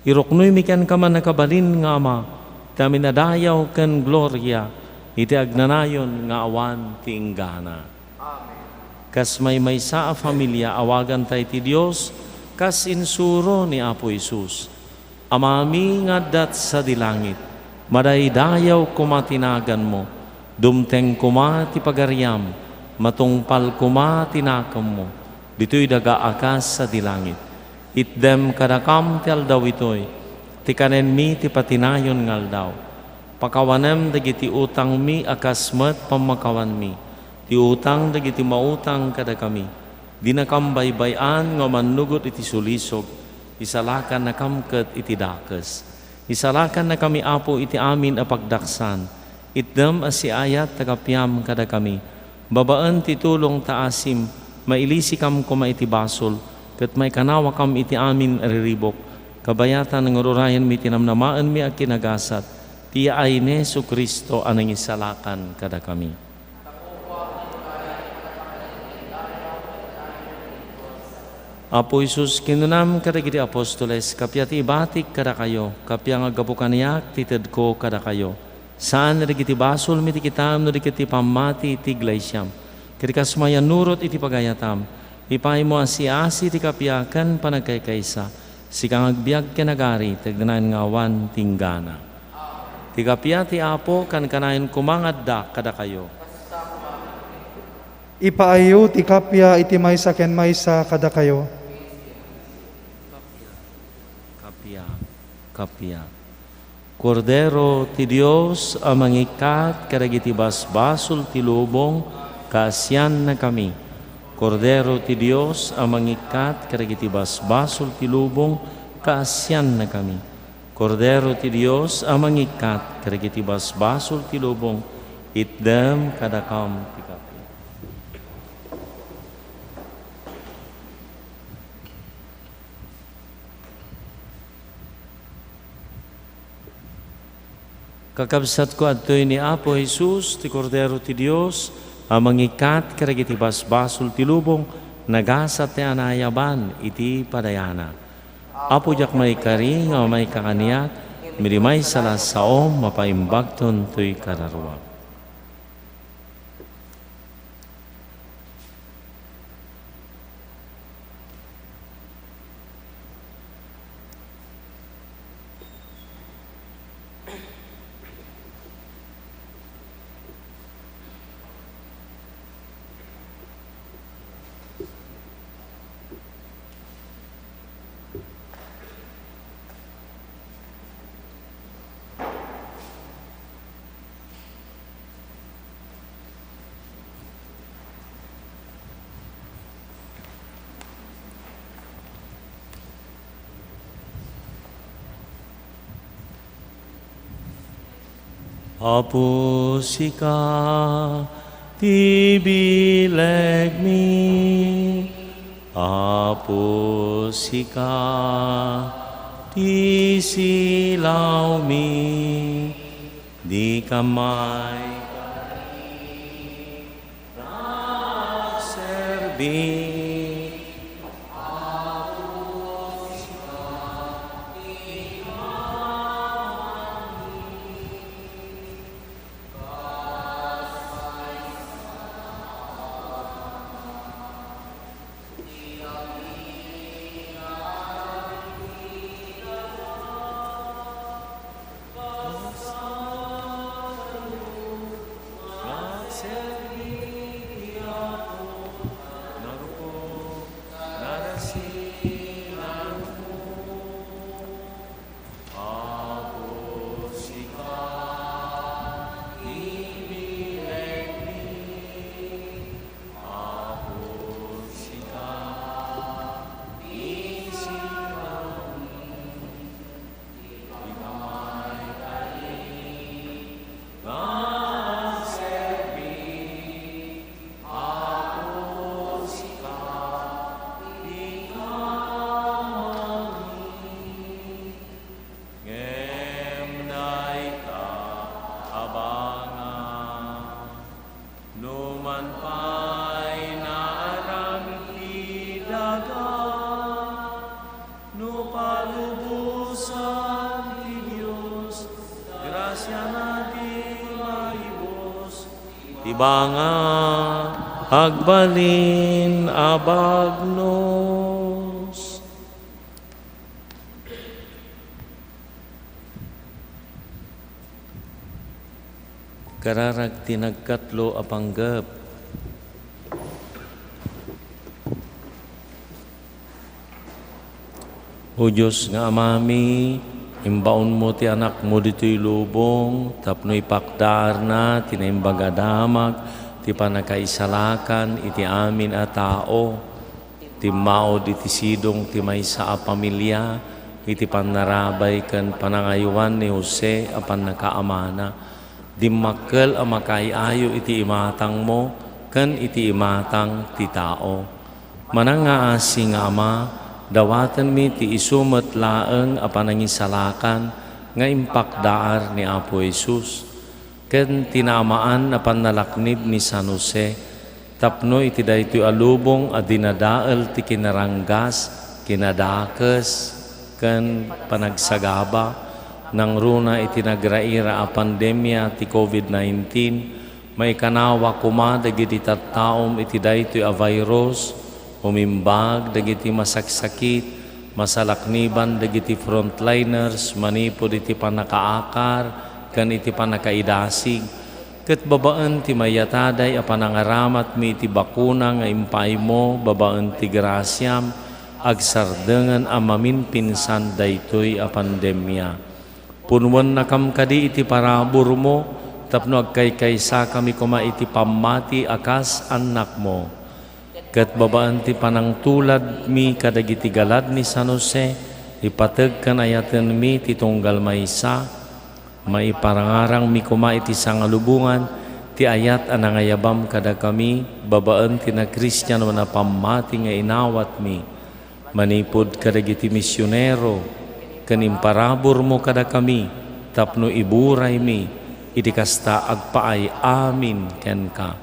iruknoymi kenka a mannakabalin nga Ama, ti amin a dayaw ken gloria, iti agnanayon nga awan ti inggana. Amen. Kas maymaysa a familia, awaganta iti Dios, kas insuro ni Apo Jesus. Amami nga adda sadi langit, madaydayaw koma ti naganmo, dumteng koma ti pagariam, matungpal koma ti nakemmo, ditoy daga a kas sadi langit. Itdem kadakam ti aldaw itoy, ti kanenmi ti patinayon nga aldaw. Pakawanem dagiti utangmi a kas met pammakawanmi ti utang dagiti mautang kadakami. Dinakam baybay-an nga umannugot iti sulisog, isalakannakam ket iti dakes. Isalakannakami, Apo, iti amin a pagdaksan. Itdem a siayat ta kapiam kadakami. Babaen ti tulong ta asim, mailisikam koma iti basol, ket maikanawakam iti amin a riribuk. Kabayatan nga ururayenmi ti namnamaenmi a kinagasat, ti yaay ni Jesu-Cristo a nangisalakan kadakami. Apo Jesus, kinunam kadagiti apostoles, kappia ti ibatik kadakayo, kappia nga aggapu kaniak ti tedko kadakayo. Saan dagiti basolmi ti kitaem no di ket ti pammati ti iglesiam. Ket kas mayannurot iti pagayatam, ipaaymo a siasi ti kappia ken panagkaykaysa, sika nga agbiag ken agari ti agnanayon nga awan ti inggana. Ti kappia ti Apo, kankanayon koma nga adda kadakayo. Ipaayo ti kappia iti maysa ken maysa kadakayo. Kappia, kappia. Kordero ti Dios a mangikkat kadagiti basbasol ti lubong, kaasiannakami. Kordero ti Dios a mangikkat kadagiti basbasol ti lubong, kaasiannakami. Kordero ti Dios a mangikkat kadagiti basbasol ti lubong, itdem kadakam ti kappia. Kakabsatko, adtoy ni Apo Jesus, ti Kordero ti Dios, a mangikkat kadagiti basbasol ti lubong, nagasat ti anaayaban iti padayana. Apo, diak maikari nga maikakaniak, idi maysa la a saom, mapaimbagton toy kararuam. Apo, sika ti bilegmi. Apo, sika ti silawmi. Dika maikari serbi. Apo, sika ti bilegmi. Apo, sika ti silawmi. Dika maikari nga serbi. Apo, sika ti kamangmi. Ngem dayta abanga, no man pay naaram ti daga, no palubosan ti Dios, grasiana ti maibus. Ti banga, agbalin a bagnos. Kararag ti nagkatlo a panggep. O Dios nga Amami, imbaonmo ti Anakmo ditoy lubong tapno ipakdaarna ti Naimbag a Damag ti pannakaisalakan iti amin a tao. Timmaud iti sidong ti maysa a pamilia iti pannarabay ken panangaywan ni Jose a pannakaamana. Dimmakkel a makaay-ayo iti imatangmo ken iti imatang ti tao. Manangngaasi nga Ama, dawatenmi ti isu met laeng a panangisalakan nga impakdaar ni Apo Jesus ken ti naamaan a pannalaknib ni San Jose, tapno iti daytoy a lubong a dinadael ti kinaranggas, kinadakes, ken panagsagaba, nangruna iti nagraira a pandemia ti covid nineteen, maikanawa koma dagiti tattaom iti daytoy a virus, umimbag dagiti masaksakit, masalakniban dagiti frontliners manipud iti pannakaakar ken iti pannakaidasig, ket babaen ti mayataday a panangaramatmi iti bakuna nga impaaymo babaen ti grasiam, agsardengen a maminpinsan daytoy a pandemia. Punowennakam kadi iti paraburmo tapno agkaykaysakami koma iti pammati a kas annakmo. Ket babaen ti panangtuladmi kadagiti galad ni San Jose, ipateg ken ayatenmi ti tunggal maysa, maiparangarangmi koma iti sangalubongan ti ayat a nangayabam kadakami babaen ti nakristiano a pammati nga inawatmi. Manipud kadagiti misionero ken imparaburmo kadakami tapno iburaymi iti kasta agpaay amin kenka.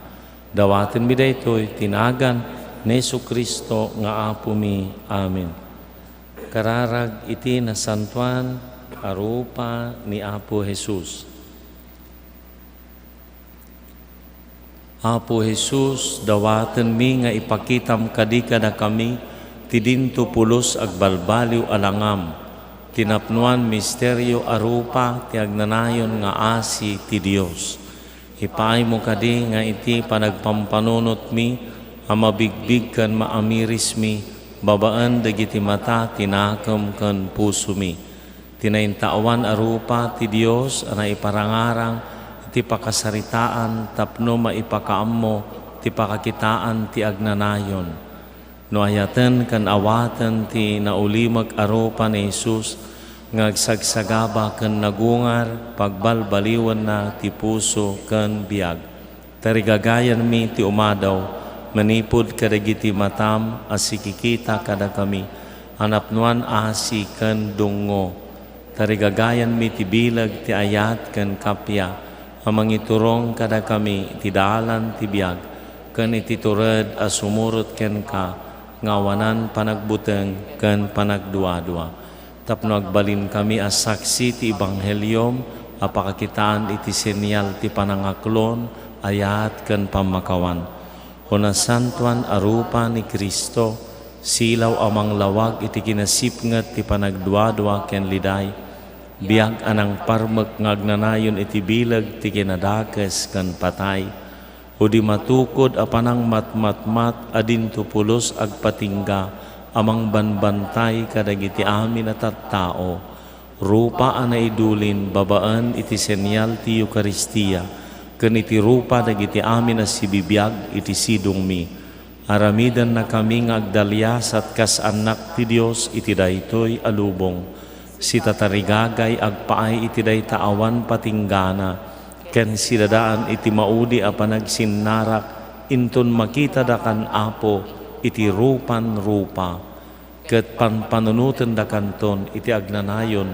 Dawatenmi daytoy ti nagan ni Jesu-Cristo nga Apomi. Amen. Kararag iti nasantoan a rupa ni Apo Jesus. Apo Jesus, dawatenmi nga ipakitam kadi kadakami ti dinto pulos agbalbaliw a langam, ti napnoan misterio a rupa ti agnanayon nga asi ti Dios. Ipaaymo kadi nga iti panagpampanunotmi a mabigbig ken maamirismi babaen dagiti mata ti nakem ken pusomi. Ti naintaoan a rupa ti Dios a naiparangarang iti pakasaritaan tapno maipakaammo ti pakakitaan ti agnanayon. No ayaten ken awaten ti naulimek a rupa ni Jesus, nga agsagsagaba ken nagungar, pagbalbaliwenna ti puso ken biag. Tarigagayanmi ti umadaw manipud kadagiti matam a sikikita kadakami a napnoan asi ken dungngo. Tarigagayanmi ti bileg ti ayat ken kappia a mangiturong kadakami iti dalan ti biag ken iti tured a sumurot kenka nga awanan panagbuteng ken panagduadua. Tapno agbalinkami a saksi ti ebangheliom a pakakitaan iti senial ti panangaklon, ayat, ken pammakawan. O nasantoan a rupa ni Cristo, silaw a manglawag iti kinasipnget ti panagduadua ken liday, biag a nangparmek nga agnanayon iti bileg ti kinadakes ken patay, o di matukod a panangmatmatmat a dinto pulos agpatingga a mangbanbantay kadagiti amin a tattao, rupa a naidulin babaen iti senial ti Eukaristia ken iti rupa dagiti amin a sibibiag iti sidongmi. Aramidennakami nga agdaliasat kas annak ti Dios iti daytoy a lubong. Sitatarigagay agpaay iti dayta awan patinggana, ken sidadaan iti maudi a panagsinnarak inton makitadakan Apo iti rupan rupa, ket panpanunotendakanton iti agnanayon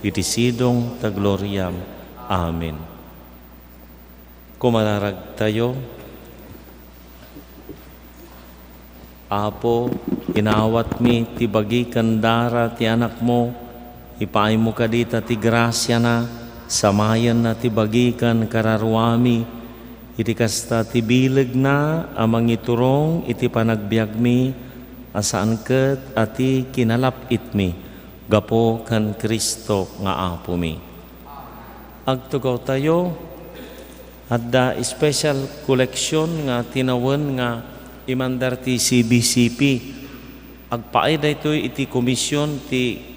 iti sidong ta gloriam. Amen. Kumararagtayo. Apo, inawatmi ti bagi ken dara ti Anakmo. Ipaaymo kadita ti grasiana, samayenna ti bagi ken kararuami. Iti kasta ti bilegna a mangiturong iti panagbiagmi a saan ket a ti kinalap-itmi gapu ken Cristo nga Apomi. Agtugawtayo. Adda special collection nga tinawen nga imandar ti C B C P. Agpaay daytoy iti Komisyon ti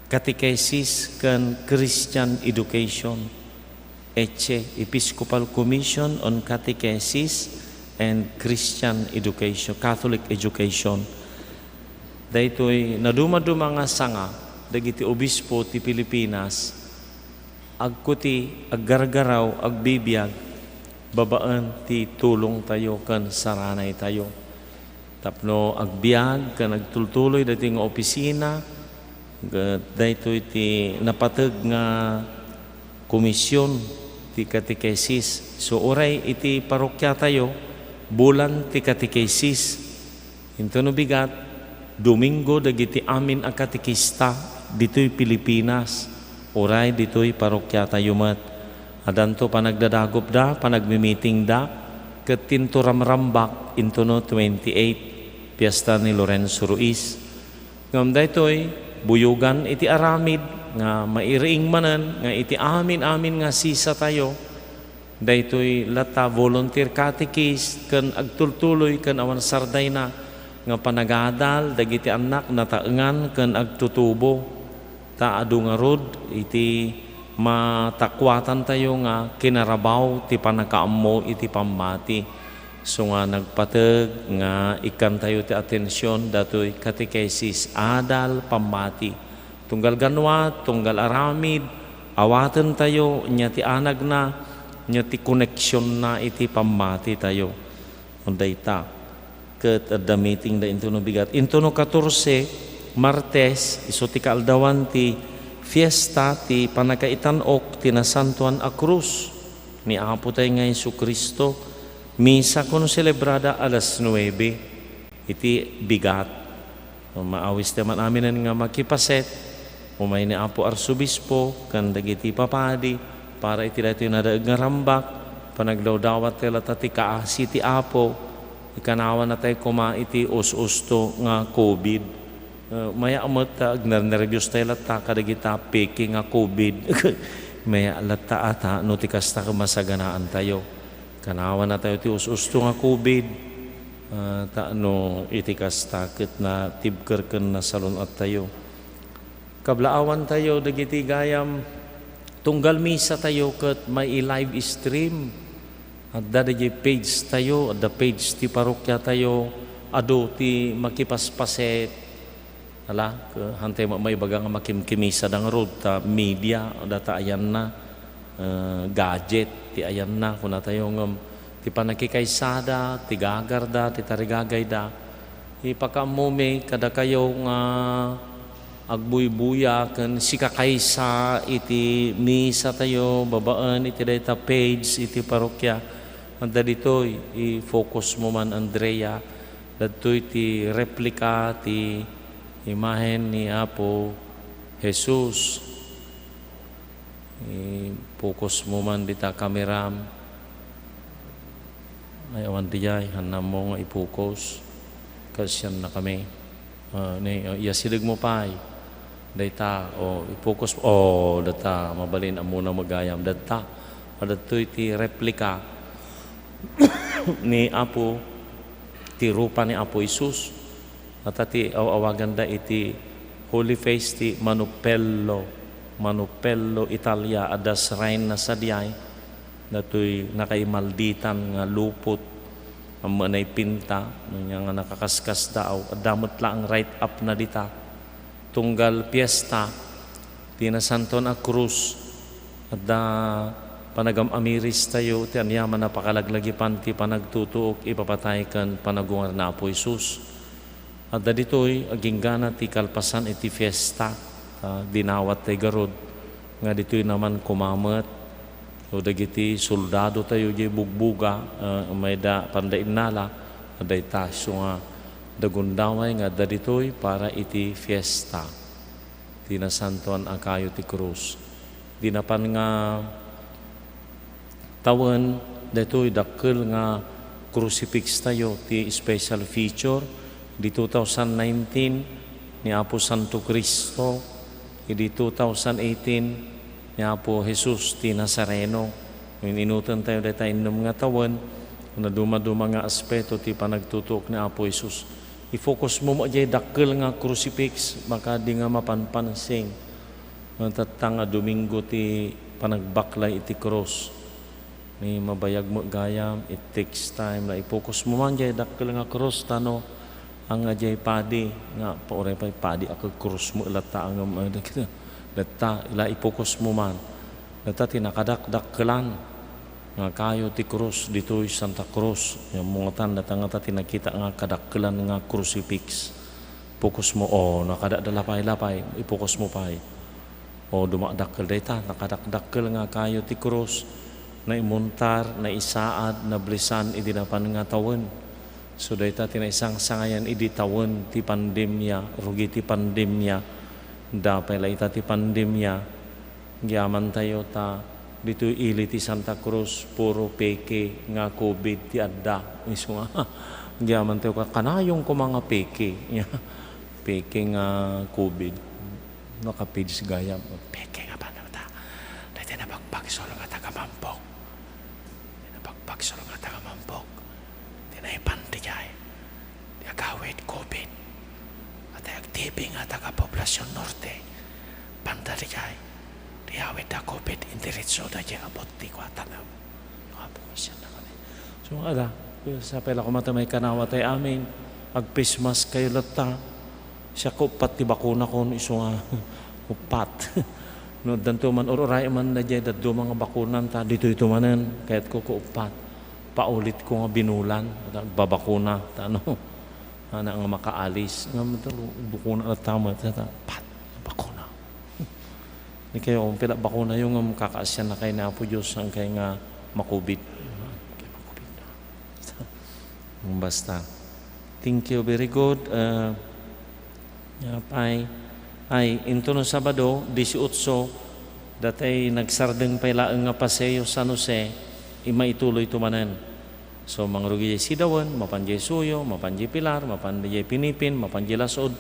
Catechesis ken Christian Education, ECHE, Episcopal Commission on Catechesis and Christian Education, Catholic Education. Daytoy nadumaduma nga sanga dagiti obispo ti Pilipinas, agkuti, aggargaraw, agbibiag babaen ti tulongtayo ken saranaytayo. Tapno agbiag ken agtultuloy daytoy nga opisina, ket daytoy ti napateg nga komisyon ti catechesis. So, uray iti parokiatayo, bulan ti catechesis. Intono bigat, Domingo dagiti amin a katekista ditoy Pilipinas, uray ditoy parokiatayo met. Adanto panagdadagopda, panagmimitingda, ket tinto ramrambak intono twenty-eight, Fiesta ni Lorenzo Ruiz. Ngem daytoy, buyogan iti aramid nga mairiing manen nga iti amin-amin nga sisatayo, daytoy latta volunteer catechist ken agtultuloy ken awan sardayna nga panagadal dagiti annak nataengan ken agtutubo. Ta adu ngarud iti matakuatantayo nga kinarabaw ti pannakaammo iti pammati. Isu nga nagpateg nga ikkantayo ti atension datoy catechesis, adal, pammati. Tunggal ganwat, tunggal aramid, awatentayo nia ti anagna, nia ti koneksionna iti pammatitayo. Dayta ket adda meetingda intono bigat. Intono katorse, Martes, isu ti kaaldawan ti fiesta ti pannakaitan-ok ti Nasantoan a Krus ni Apotay nga Jesu-Cristo. Misa kuno selebrada alas nuebe iti bigat. Maawis ti amin-aminen nga makipaset, umay ni Apo Arsobispo ken dagiti papadi para iti daytoy nadaeg nga rambak, panagdawdawat tayo latta ti kaasi ti Apo, ikanawanna tayo koma iti us-usto nga covid. Eh, maya met ta agnernerbios tayo latta kadagita peke nga covid. Maya latta ata no ti kasta ket masaganaan tayo. Kanawanna tayo ti us-usto nga covid, ah, ta no iti kasta ket natibker ken nasalun-at tayo. Kablaawan tayo dagiti gayam, tunggal misa tayo ket may i-live stream. Adda dagiti page tayo, adda page ti parokya tayo, adu ti makipaspaset. Ala, ke-, hantay ma-, maibaga nga makimkimisa da ngarud ta media, data ayanna, eh, gadget, ti ayanna, kunatayo ngem, ti pannakikaysada, ti gagarda, ti tarigagayda. Ipakaammomi kadakayo nga agbuybuya ken sikakaysa iti misatayo babaen iti dayta page iti parokya. Adda ditoy, i-focus mo man, Andrea. Dagitoy ti replika ti imahen ni Apo Jesus. I-focus mo man dita kameram. Ay, awan diay, hanna mo nga i-focus. Kasyan na kami. Ah, ni, ah, iyasideg mo pay. Dayta, o, i-focus, o, data, mabalin, ammona met gayam. Data, adda ditoy ti replika ni Apo, ti rupa ni Apo Jesus. Ata ti aw-awaganda iti Holy Face ti Manupello, Manupello, Italia, adda shrine na sadiay. Datoy nakaimalditan nga lupot, ammo nay pinta, no nia nga nakakaskasdaaw, adda met laeng write-up na dita. Tunggal fiesta, ti Nasantoan a Krus, adda panagam-amiristayo ti aniaman a pakalaglagipan ti panagtutuok, ipapatay ken panagungar ni Apo Jesus. Adda ditoy aginggana ti kalpasan iti fiesta, ta dinawat tay garud nga ditoy naman kumamet, o dagiti soldado tayo diay bugbuga, eh, mayda panda innala, dayta, isu nga dagundaway nga adda ditoy para iti fiesta ti Nasantoan a Kayo ti Krus. Di napan nga tawen, daytoy dakkel nga crucifix tayo ti special feature. Di two thousand nineteen ni Apo Santo Cristo, idi two thousand eighteen ni Apo Jesus ti Nazareno. Inuten tayo dayta innem nga tawen, naduma-duma nga aspeto ti panagtutuok ni Apo Jesus. I-focus mo met diay dakkel nga crucifix, maka di nga mapanpansing. Nga tatta nga Domingo ti panagbaklay iti krus. Ni mabayag met gayam, it takes time. La, i-focus mo man diay dakkel nga krus, ta no, ania diay padi, nga, pauray pay padi a krus met latta, ngem, eh, dagita, la, i-focus mo man. Data ti nakadakdakkelan nga kayo ti krus ditoy Santa Cruz. Ammo ngatan, data ngata ti nakita nga kadakkelan nga crucifix. Focus mo, o, nakada da lapay-lapay, i-focus mo pay. O, dumadakkel dayta, nakadakdakkel nga kayo ti krus, naimuntar, naisaad, nablisan idi napan nga tawen. So, dayta ti naisangsangayan idi tawen ti pandemia, rugi ti pandemia, dapay la ita ti pandemia, Gyaman tayo ta ditoy ili ti Santa Cruz, puro peke nga covid ti adda. Isu nga, gyaman tayo ka-, kanayon koma nga peke. Peke nga covid. Naka-page gayam. Peke nga banata. Dayta nabagbagsol nga taga-Mampog. Nabagbagsol nga taga-Mampog. Ti naipan ti jay. Ti agawid covid. Ata agtibi nga taga Poblacion Norte. Panda di jay. Ti awid da covid, indiretso da jay abot ti kuatana. Nga po siya na kami. So, ala, sapay la kumata may kanawa tay amin. Agpismas kayo latta. Siya ko uppat ti bakuna kon isu nga uppat. No, danto man, ururay man na jay, daduma nga bakunan, ta ditoy to manen, kayat ko ko uppat. Paulit ko nga binulan, ta agbabakuna, ta ano, ana nga makaalis. Nga, bukuna na tama, ta, ta, pat, bakuna. Ni kayo, kung pila bakuna yung, um, kakaasyan na kayo na Apo Diyos, ang kayo nga makubit. Kayo makubit na. Basta. Thank you, very good. Uh, Apay, ay, intono Sabado, dieciocho, datay nagsardeng pay laeng nga Paseo San Jose, immaituloy to manen. So, mangrugi jay Sidawen, mapan jay Suyo, mapan jay Pilar, mapan jay Pinipin, mapan jay Lasud,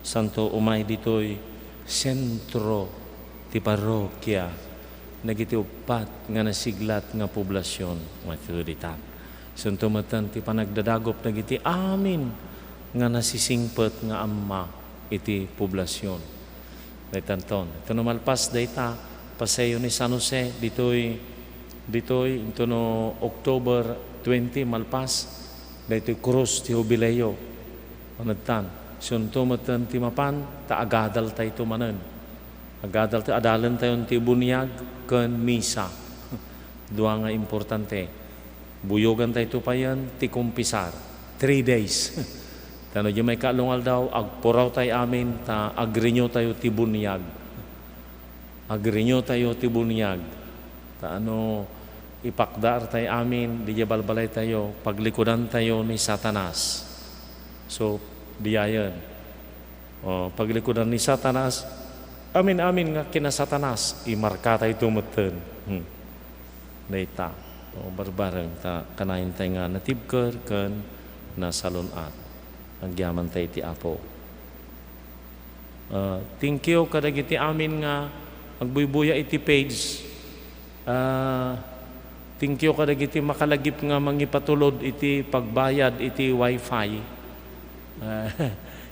santo umay ditoy sentro ti parrokia, dagiti uppat nga nasiglat nga poblasion, matuditan. Santo metten ti panagdadagop dagiti amin nga nasisingpet nga amma iti poblasion. Daytanton, ito no malpas dayta, Paseo ni San Jose, ditoy, ditoy, ito no October twenty, malpas, daytoy krus ti Jubileo. Managtan, Isunto metten ti mapan, ta agadaltayto manen. Agadalta-, adalentayon ti buniag ken misa. Dua nga importante. Buyogantayto payen ti kumpisar. Three days. Ta no diay maikaallo nga aldaw, agpurawtay amin, ta agrenewtayo ti buniag. Agrenewtayo ti buniag. Ta no ipakdaartay amin, diay balbalaytayo, paglikudantayo ni Satanas. So, diayen. O, paglikudan ni Satanas, amin-amin nga kina Satanas, imarkatayto metten. Hmm. Dayta. O, barbareng, ta kanayentay nga natibker ken nasalun-at. Agyamantay iti Apo. Ah, thank you kadagiti amin nga agbuybuya iti page. Ah, thank you kadagiti makalagip nga mangipatulod iti pagbayad iti wifi. Ah,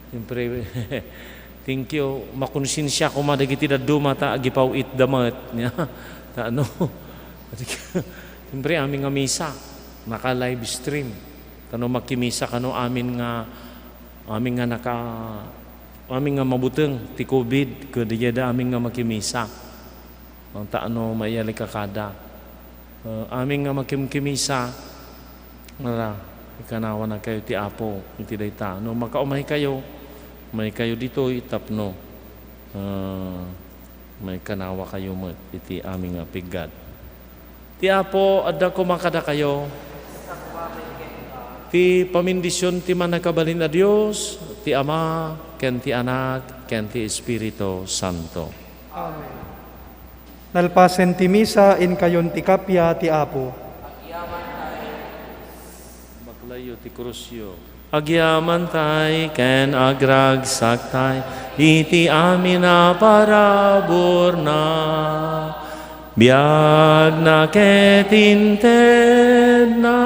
siyempre, thank you. Makonsensia koma dagiti dadduma ta agipaw-itda met. Ta ano? Siyempre, amin nga misa. Naka-live stream. Ta no makimisa kano amin nga, amin nga naka-, amin nga mabuteng ti covid, ket diay da amin nga makimisa. Ang ta ano, maiyalik a kada. Uh, amin nga makimkimisa, mara, ikanawanakayo ti Apo iti dayta. No makaumaykayo, umaykayo ditoy tapno, uh, maikanawakayo met iti amin nga piggat. Ti Apo, adda koma kadakayo. Ti pamindision ti Mannakabalin a Dios, ti Ama, ken ti Anak, ken ti Espiritu Santo. Amen. Nalpasen ti misa, inkayon ti kappia ti Apo. Baklayo ti krusyo. Agyamantay ken agragsaktay iti amin a paraburna. Biagna ket intedna,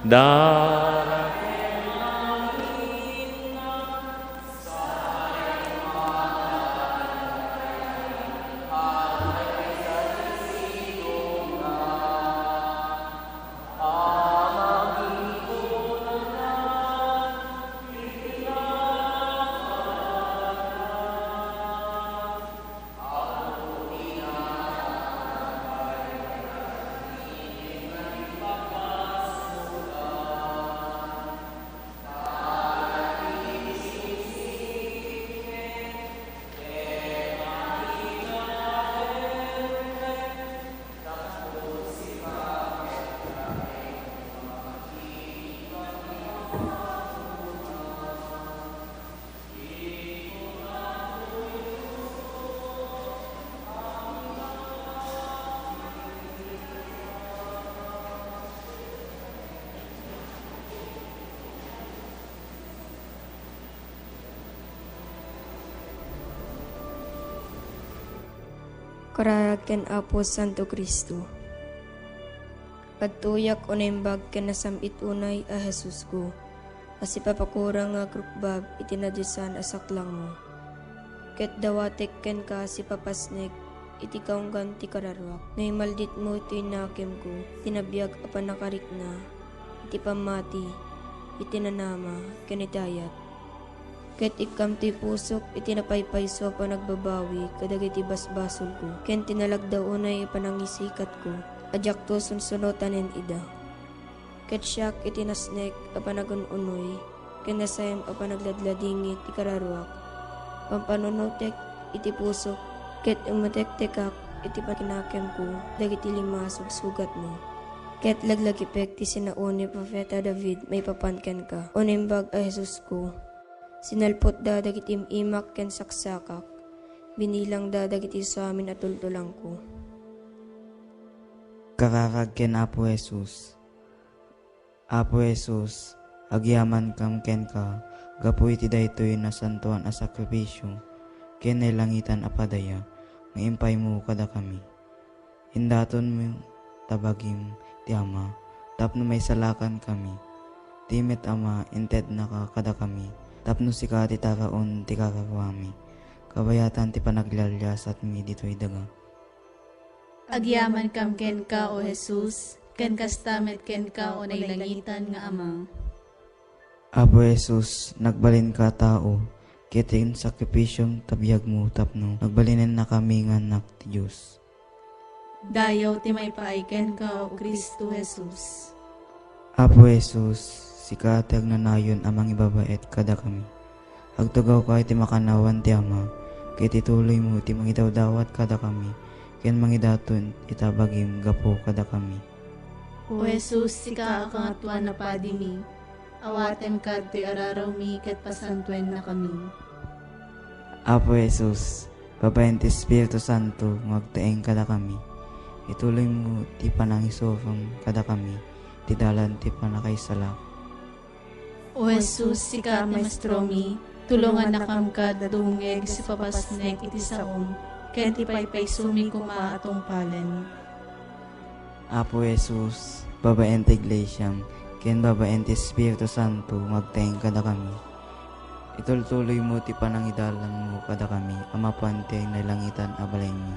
dara Kararag ken Apo Santo Cristo. Adtoyak o naimbag ken nasam-it unay a Jesusko, a sipapakurang nga agrukbab iti nadiosan a saklangmo. Ket dawatek kenka sipapasnek iti kaunggan ti kararuak. No imalditmo toy nakemko, ti nabiag a pannakarikna, iti pammati, iti nanama, ken iti ayat. Ket ikkam toy pusok iti napaypayso a panagbabawi kadagiti basbasolko, ken ti nalagda unay a panangisikatko a diakto sunsunotanen ida. Ket siak iti nasnek a panagun-unoy ken nasaem a panagladladingit ti kararuak, pampanunotek iti pusok, ket umetektekak iti pakinakemko dagiti lima a sugsugatmo. Ket laglagipek ti sinao ni Profeta David maipapan kenka, o Naimbag a Jesusko. Sinalpotda dagiti im-imak ken saksakak. Binilangda dagiti suamin a tultulangko. Kararag ken Apo Jesus. Apo Jesus, agyamankam kenka gapu iti daytoy nasantoan a sakrifisio ken nailangitan a padaya nga impaymo kadakami. Indatonmo ta bagim ti Ama tapno maisalakankami. Ti met Ama, intednaka kadakami tapno sika ti taraon ti kararuami, kabayatan ti panaglialiasatmi ditoy daga. Agyamankam kenka, O Jesus, ken kasta met kenka, O nailangitan nga Ama. Apo Jesus, nagbalinka a tao, ket ti insakripisyom ta biagmo tapno nagbalinennakami nga annak ti Dios. Dayaw ti maipaay kenka, O Cristo Jesus. Apo Jesus, sika ti agnanayon a mangibabaet kadakami. Agtugawka iti makannawan ti Ama, ket ituloymo ti mangidawdawat kadakami, ken mangidaton ita bagim gapu kadakami. O Jesus, sika a Kangatoan a Padimi, awatenka ditoy ararawmi ket pasantuennakami. Apo Jesus, babaen ti Espiritu Santo nga agtaeng kadakami, ituloymo ti panangisurong kadakami ti dalan ti pannakaisalakan. O Jesus, sika a Maestromi, tulongannakam kad dumngeg iti papasnek iti saom, ken ti paypaysomi koma a tungpalen. Apo Jesus, babaen ti Iglesiam, ken babaen ti Espiritu Santo nga agtaeng kadakami, itultuloymo ti panangidalanmo kadakami a mapan ti nailangitan a balaymi.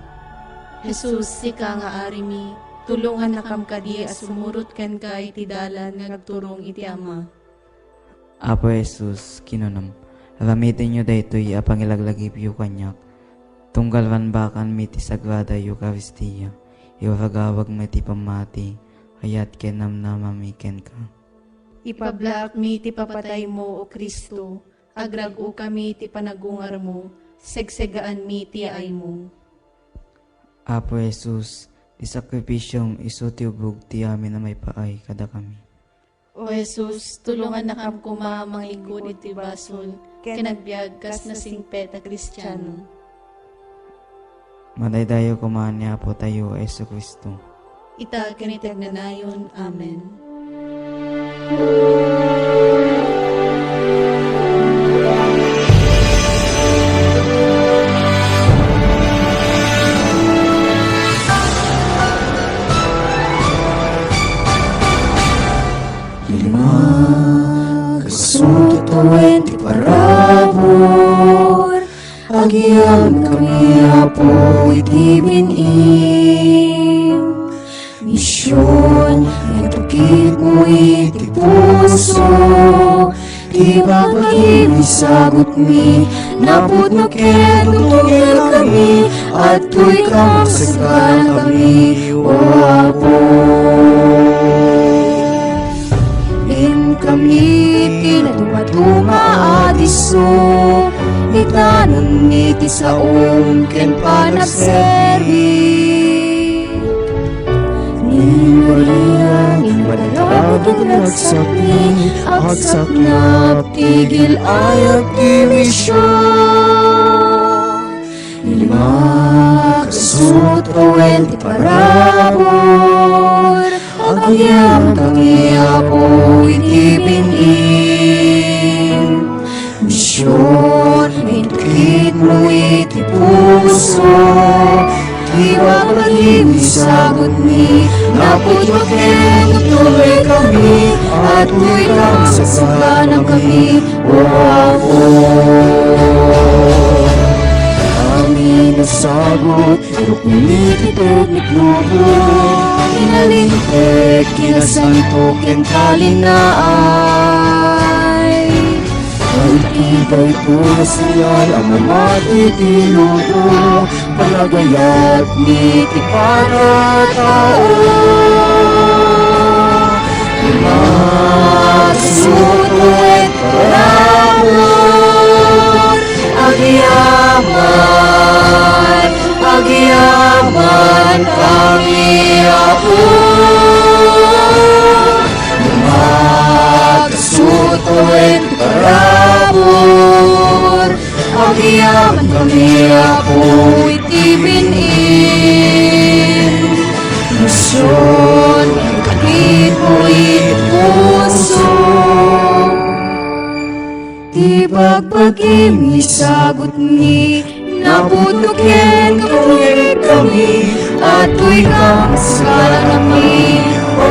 Jesus, sika nga Arimi, tulongannakam kadi a sumurot kenka iti dalan nga agturong iti Ama. Apo Jesus, kinunam, aramitenyo daytoy a pangilaglagipyo kaniak, tunggal rambakanmi ti Sagrada Eukaristia, iragawagmi ti pammati, ayat ken namnamami kenka. Ipablakmi ti papataymo, O Cristo, agrag-okami ti panagungarmo, segsegaanmi ti yaaymo. Apo Jesus, ti sakripisyom isu ti ubog ti amin a maipaay kadakami. O Jesus, tulongannakam koma a mangikkud iti basol ken agbiag kas nasingpet a Kristiano. Madaydayaw koma ni Apotayo a Jesu-Cristo. Ita ken iti agnanayon. Amen. Lima, kasu ti tawen ti parabur, agyamankami, Apo, iti bin-im. Mision, intukitmo iti puso, ti babagim isagutmi, napudno ket utongekami, adtoy kam saganankami, O Apo. Inkami ti natumatuma a disso, itanonmi ti saom ken panagserbi. Ni Maria, immadiata nga agsakmi, agsaknap ti gil-ayat ti mision. Lima, kasu ti tawen ti parabur, agyamankami, Apo, iti bin-im. Mision, intukitmo iti puso, ti babagim isagutmi, napudno ket utongekami, adtoy kam saganankami, O Apo. Amin a sagut, irukmi ti teknik lubo, inalintek, kinasanto, ken kalinaay. Ay, iti daytoy a sian a mamati ti lubo, panagayat ni ti pagatao. Masutuet parabur, agyaman, agyamankami, Apo. Masutuet parabur, agyamankami, Apo, iti bin-im. Mision, intukitmo iti puso, ti babagim isagutmi, napudno ket utongekami, adtoy kam saganankami, O